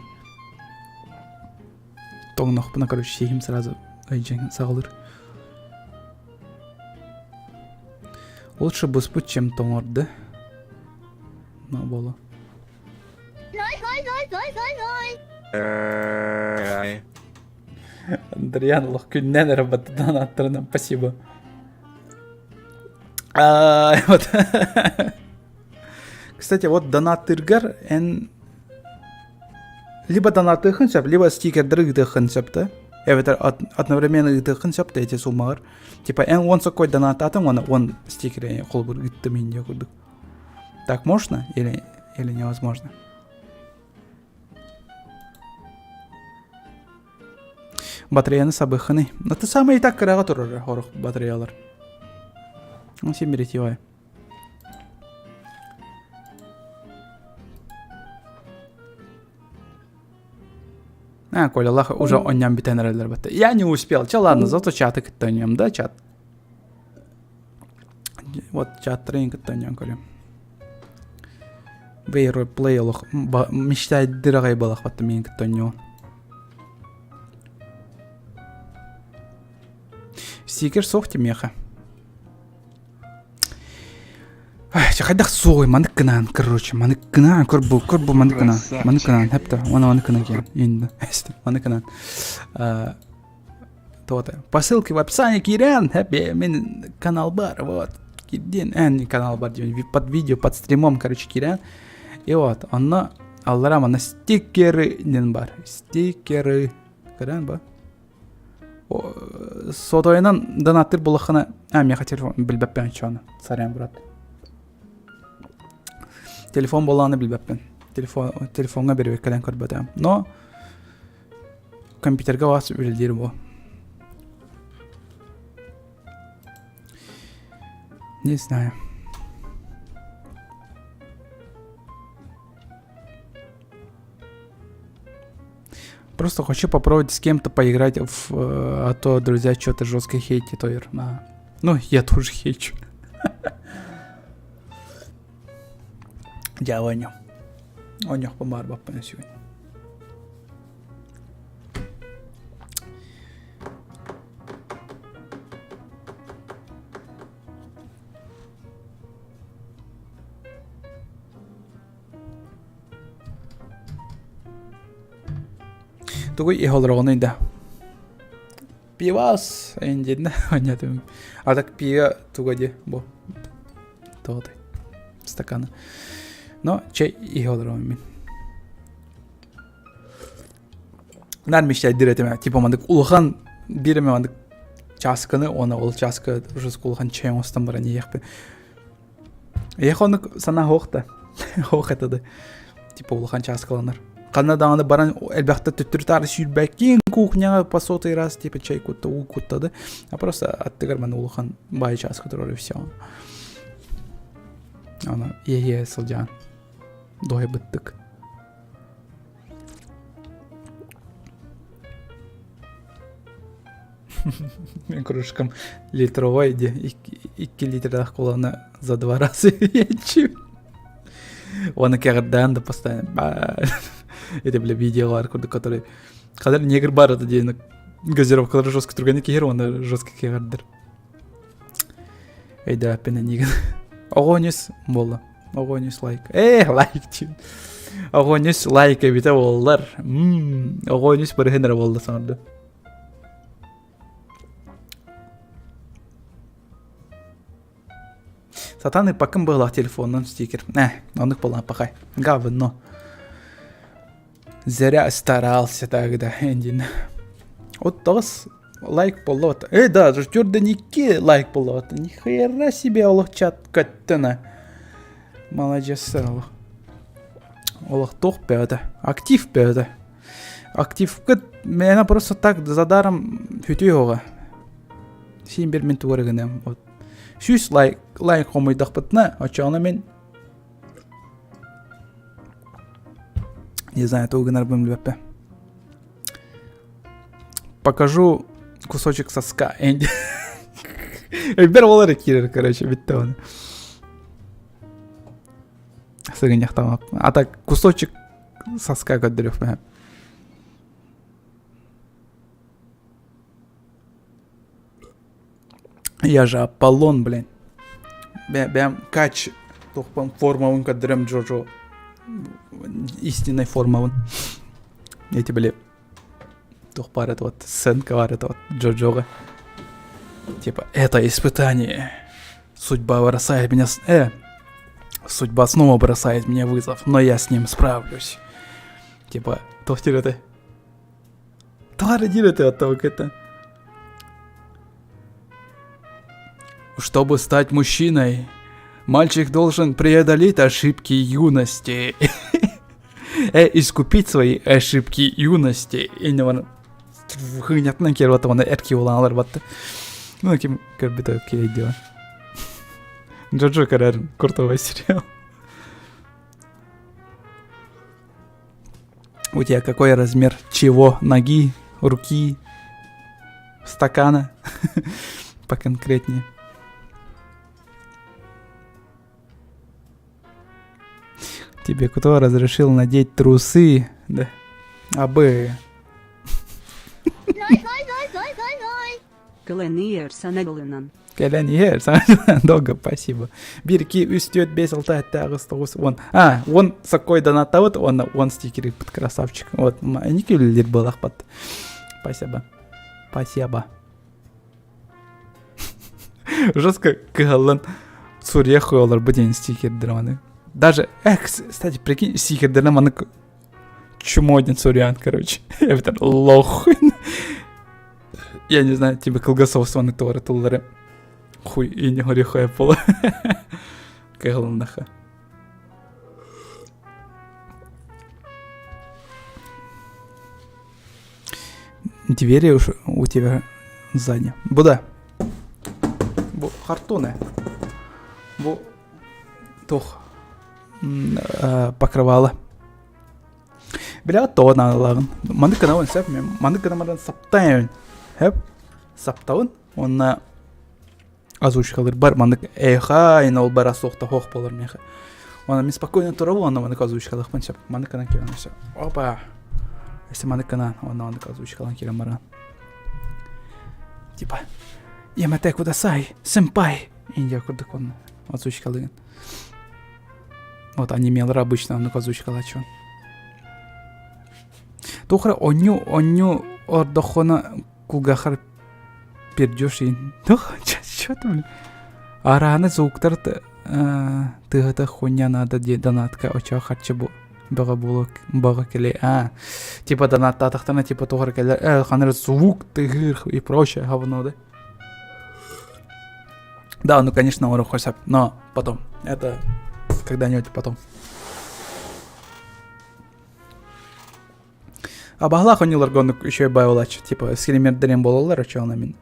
Тоҥнохпуна короче сиһим сразу ыйдьан саҕалыыр. Лучше буспут, чем тоҥор да. Но буолуо. Андриан олох күннээн эрэ баттатан аттарынан спасибо. А, вот. Кстати, вот донаттыргар эн либо донаттыаххын сөп, либо стикердары ыытыаххын сөп да. Эбэтэр одновременно ыытыаххын сөп да эти суммалар. Типа эн он сокой донаттаатым уонна он стикери холобур ыыттым индия курдук. Так можно или, или невозможно? Батареяны сабыххыный. Но ты самый и так кыраҕа турар хорох батареялар. Ну, син А, Коля, лах уже онньон бүтэн эрэллэр батта. Я не успел. Че, ладно, зато чаты кытта онньом, да, чат? Вот чаттарын кытта онньон көрүм. Вейрой плей олох мечтайдыр аҕай балах батта миин кытта онньуон. Стикер суох меха. Хайдах суоҕуй маннык гынаан, короче, маннык гынаан, көр бу, көр бу маннык гынаан, маннык гынаан, хэпте, уонна маннык гынан киэн, инна, маннык гынаан. То-то. По ссылке в описании киирэн, хэппи, мин канал бар, вот, киирдин, эн канал бар диэн, под видео, под стримом, короче, киирэн. И вот, онно аллара манна стикеры диэн бар, стикеры, көрөн ба? Сотойынан донаттыр булаххана, а, миэхэ телефон билбэппин чону, сарян брат. Телефон буолааны билбэппин. Телефон, телефоҥҥа бэрибэккэлэн көрбөтөм. Но компьютерга вас үлэлиир бу. Не знаю. Просто хочу попробовать с кем-то поиграть, в, а то друзья что-то жестко хейтит. А. Ну, я тоже хейчу. Дьэ, оонньоо. Оонньуохпун баҕарбаппын сегодня. Тугуй иһэ олороҕунуй да? Пивас эндинна онньатым. А так пиво туга ди бу. Тоҕотой. Стаканы. Но чэй иһэ олоробун мин. Нар мечтать этим типа мандык улахан биир эмэ мандык чаасканы уонна ол чааска уже улахан чэй оҥостон баран иһиэхпин. Эйиэхэ оннук санаа суох да? Суох этэ да. Типа улахан чааскаланар. Ханна даҕаны баран элбэхтэ төттөрү-таары сүүрбэккин кухняҕа по сотый раз типа чай кутта, уу кутта да. А просто аттыгар маны улахан баай чааска турар и все. Аны иэһиэ сылдьаан. Дуһайбыттык. Мен кружкам литровой де 2 литрах коланы за два раза ечу. Оны кэҕирдээн да постоянно это бля видеолар курдук который Хадыр негр бар это диэн газировкалары жестко түргэнник иһэр уонна жестко кэҕирдэр. Өйдөөппүн эниигин. Оҕоньус буолла. Оҕоньус лайк. Э, лайк диэн. Оҕоньус лайк эбитэ буоллар. Оҕоньус барыһын эрэ буолла саҥарда. Сатаан ыппаккын быһылаах телефонунан стикер. Э, оннук буолан пахай. Говно. Зря старался тогда, эндин. Вот тоҕус лайк буолла вот. Эй, да, ждёрден лайк буолла вот. Нихера себе олох чат көттөнө. Молодец олох. Олох туох бөҕөтө. Актив бөҕөтө. Активка мээнэ просто так за даром хүтүү оҕо. Син бир мин тугар гынам. Вот. Сүүс лайк, лайк хомуйдахпытына, оччоҕуна мин Не знаю, тугу гынарбын билбэппин. Покажу кусочек соска. Өйбөр олар киирэр, короче, бүттэ оны. Сыгынньахтамап. А так кусочек соска көрдөрүөхпүн. Я же Аполлон, блин. Бэм кач тухпан формабын көрдөрөм Джоджо истинной формабын. Эти были туох баар это вот сценка баар это вот Джоджоға. Типа, это испытание. Судьба бросает меня... С... судьба снова бросает мне вызов, но я с ним справлюсь. Типа, туох диир это? Туох диир это оттого это? Чтобы стать мужчиной, мальчик должен преодолеть ошибки юности. Искупить свои ошибки юности. Инне баран хыынньатынан киэр батта уонна эр киһи буолан барбатта. Ну, ким көрбүтэ окей дела. Джоджо көрөр крутой сериал. У тебя какой размер чего? Ноги, руки, стакана? Поконкретнее. Тебе кто разрешил надеть трусы? Да. А Б. Кэлэн иһэр Саҥа дьылынан. Кэлэн иһэр Саҥа дьылынан долго спасибо. Биир, икки, үс, түөрт, биэс, алта, сэттэ, аҕыс, тоҕус, уон. А, уон соккой донаттабыт уонна уон стикер ыыппыт красавчик. Вот, инники үлэлиир буолахпат. Спасибо. Спасибо. Жестко кыһаллан суруйа хуйалар диэн стикердэр маны. Даже, э, кстати, прикинь, стикердэринэн маннык чмо диэн суруйан, короче. Эбэтэр лох. Я не знаю, типа кылгас соҕус маннык туора тыллары хуй и не говори хуя пола. Кыһалыннаха. Двери уж у тебя сзади. Бу да. Бу хартуна. Бу туох покрывало. Бля тоҕо наадалааҕын. Маннык гынабын сөп мен маннык гынан баран саптайабын. Хөп. Саптабын. Уонна озвучкалыр бар маннык эха ол бара суохта хоох болор миэхэ. Уонна мин спокойно турабын уонна маннык озвучкалыахпын сөп. Маннык гынан киирэн сөп. Опа. Если маннык гынан уонна маннык озвучкалан киирэн баран. Типа Ямате кудасай, сэмпай. Индия курдук онно озвучкалыгын. Вот анимелар обычно оннук озвучкалааччыбын. Туох эрэ онньу онньу ордоххуна кулгаахар пердеж иин. Туох чё ты блин? Арааны звуктар тыаһата хуйня надо диэ донатка очоо харчы бу бөҕө буолуо бөҕө кэлиэ а типа донаттаатахтарына типа туох эрэ кэлэр э ханна эрэ звук тыһыыр и прочее говно да Да, ну конечно оҥоруохха сөп, но потом. Это когда-нибудь потом. Абаһалаах оонньууларга оннук үчүгэй баайылааччы. Типа скримердэрин буолаллар оччоҕуна мин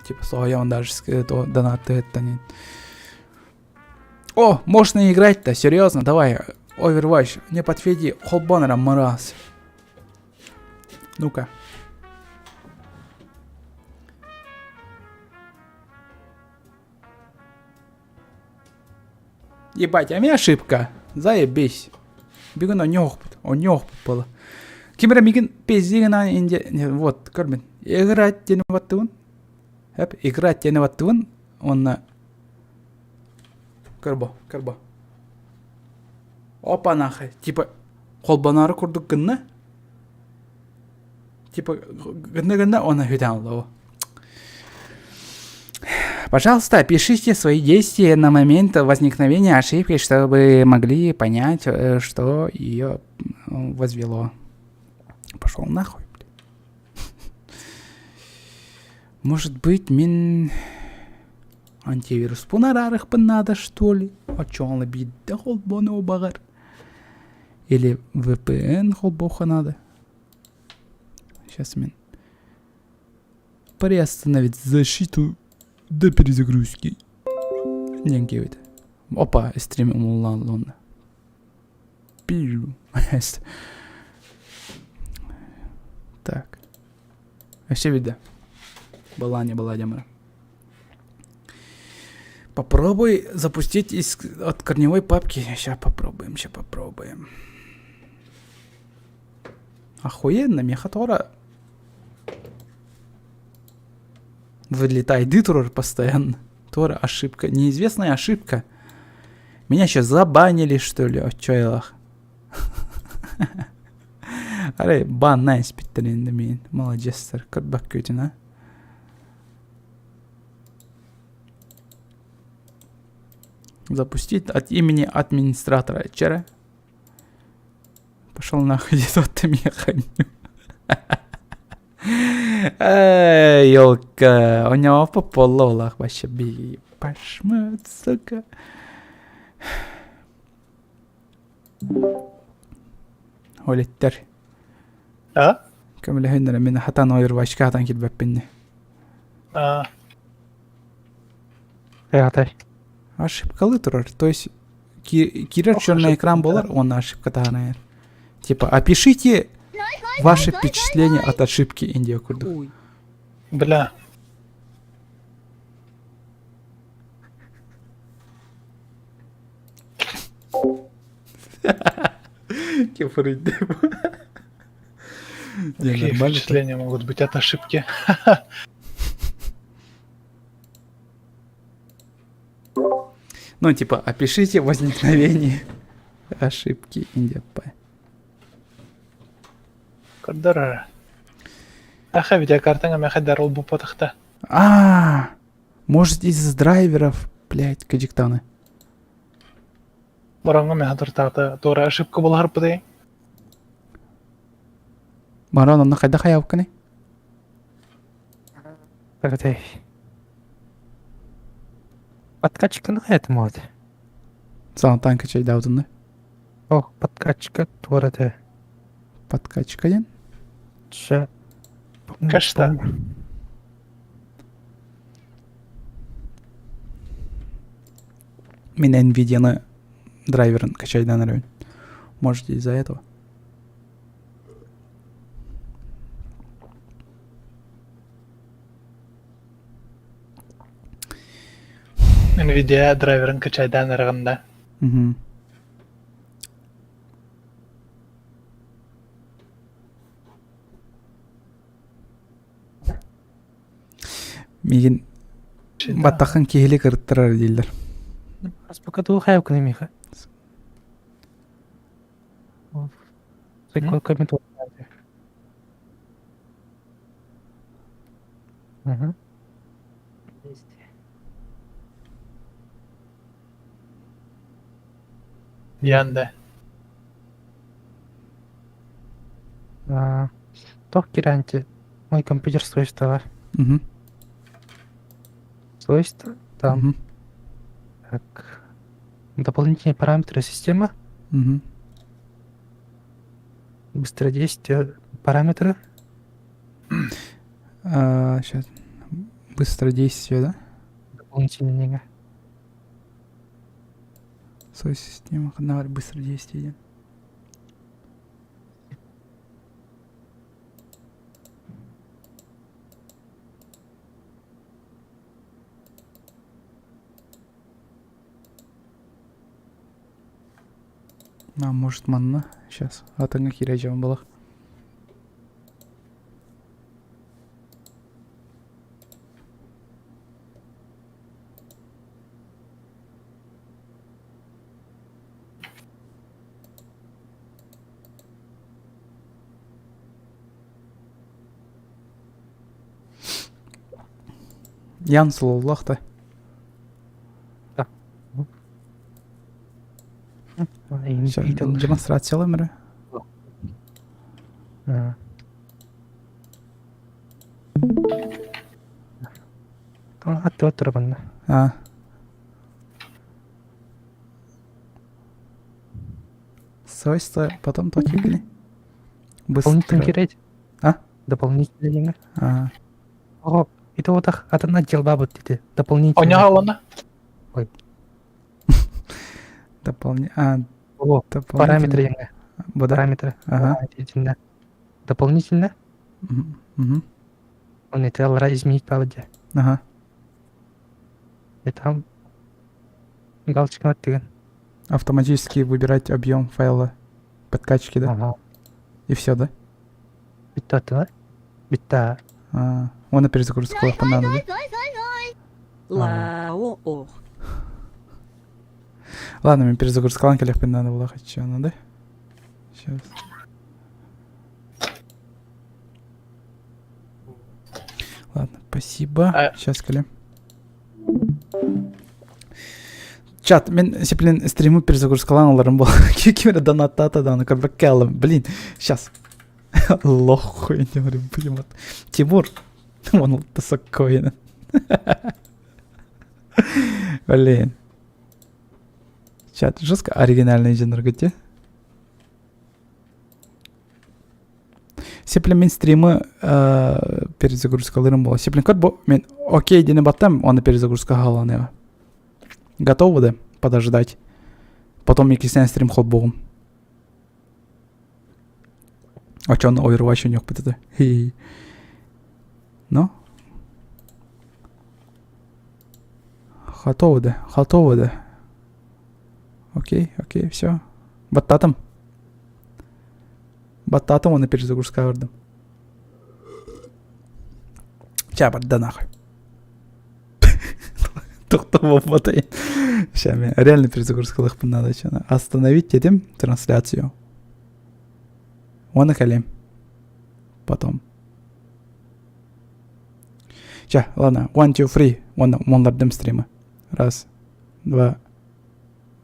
типа соһуйаҕын даже донаттыһыттан. О, можно играть-то, серьезно, давай, Overwatch, не подведи, холбонера мразь. Ну-ка. Ебать, а меня ошибка. Заебись. Бүгүн онньоохпут, онньоохпут буола. Ким эрэ мигин пиздигин инде вот көрбүн. Играть диэн баттыбын. Эп, играть диэн баттыбын. Уонна көрбө, көрбө. Опа нахай. Типа холбоноору курдук гынна. Типа гынна-гынна он хүтэн Пожалуйста, пишите свои действия на момент возникновения ошибки, чтобы могли понять, э, что ее возвело. Пошел нахуй. Может быть, мин антивирус араарыахпын надо, что ли? Оччоҕуна биирдэ холбонуо баҕар. Или VPN холбуохха надо. Сейчас мин приостановить защиту до перезагрузки. Диэн киэбит. Опа, стрим умуллаан Пилю. Так. Өссө виде. Была не была демора. Попробуй запустить из, от корневой папки. Сейчас попробуем, сейчас попробуем. Охуенно, меха Вылетай, турар постоянно. Тора ошибка. Неизвестная ошибка. Меня сейчас забанили, что ли, отчаялах. Арай бан найс питтерин мин. Молодецтар. Көрбөккүтүн, а? Запустить от имени администратора. Чера. Пошел нахуй, дед, ты меня ханю. Эй, елка, у него по пололах вообще би. Пошмет, сука. Олеттер. А? Көмөлөһүннэрэ мин хатан ойурбачка хатан килбэппинни. А. Эй, Ошибкалы турар. То есть киирэр черный экран буолар, уонна ошибка таһынан Типа, опишите ваше впечатление от ошибки Индия курдук. Хуй. Бля. Не, Какие нормально. впечатления могут быть от ошибки? Ну, типа, опишите возникновение ошибки Индия П. Көрдөр. Аха видеокартаҥа мэхэдэр ол буппатахта. А, может из драйверов, блядь, кадиктаны. Бороҥҥо мэхэ туртаата туора ошибка булаһарпытый. Марон, онно хайдах хайаабыккыный? Погоди. Подкачка это вот. Саҥаттан качайдаабытынна. О, подкачка туора Подкачка диэн? Чэ. Кашта. Мин NVIDIA-ны драйверын качайдан эрэбин. Может, из-за этого? NVIDIA драйверын качайдаан эрэҕин да? Мгм. Миигин баттахын киһили кырыттарар дииллэр. Пока ты ухаевканы Миха. Угу. Диан да. Тох киранти. Мой компьютер свойства. Угу. Свойства. Там. Угу. Так. Дополнительные параметры системы. Угу. Быстродействие параметры. А, сейчас. Быстродействие, да? Дополнительные. Свой система. Ханна быстродействие. А, может, манна? Сейчас. Атыңа кирәҗәм балах. Ян Сулуллах та. Демонстрация мөрө. Аттыга турабынна. А. Свойства потом токикли. Дополнительно Быстро. кирет. А? Дополнительно деньги. А. О, это вот так, атын отдел бабыт дети. Дополнительно. Оня Дополни... А, О, дополнительно. параметры деньги. Бу да? Параметры. Ага. Итиннэ. Дополнительно. Мгм. Мгм. Он это изменить правде. Ага. И там галочка деген. Автоматически выбирать объем файла подкачки, да? Ага. И все, да? Бүтті да? Бүтті. А, он перезагрузка надо, да? Лао-ох. Ладно, мен перезагрузкалан келехпин надо было хочу, надо. Сейчас. Ладно, спасибо. А- Сейчас, кэлиэм. Чат, мин сеплин стриму перезагрузкалан ыларым бу. Ким донаттата да, көрбөккө Блин, сейчас. Лох хуйня, говорю, блин, вот. Тимур, он тасаккоин. Блин. Чат, жестко оригинальный жанр где? Сеплин мин стримы э, перезагрузкаларым буолла. Сеплин көр бу мин окей диэни баттам, оны перезагрузка хааланыга. Готовы да подождать? Потом иккистээн стрим холбуоҕум. Очон ойрубач өнүөхпүт этэ. Ну? Готовы да, готовы да. Окей, окей, все. Баттатым. Баттатым оны перезагрузка көрдүм. Ча барда нахуй. Тохтоо буолбатай. Сейчас, мне реально перезагрузка надо. Остановить этим трансляцию. Уонна кэлиэм. Потом. Чэ, ладно. One, two, three. Уонна умуллардым стримы. Раз, два.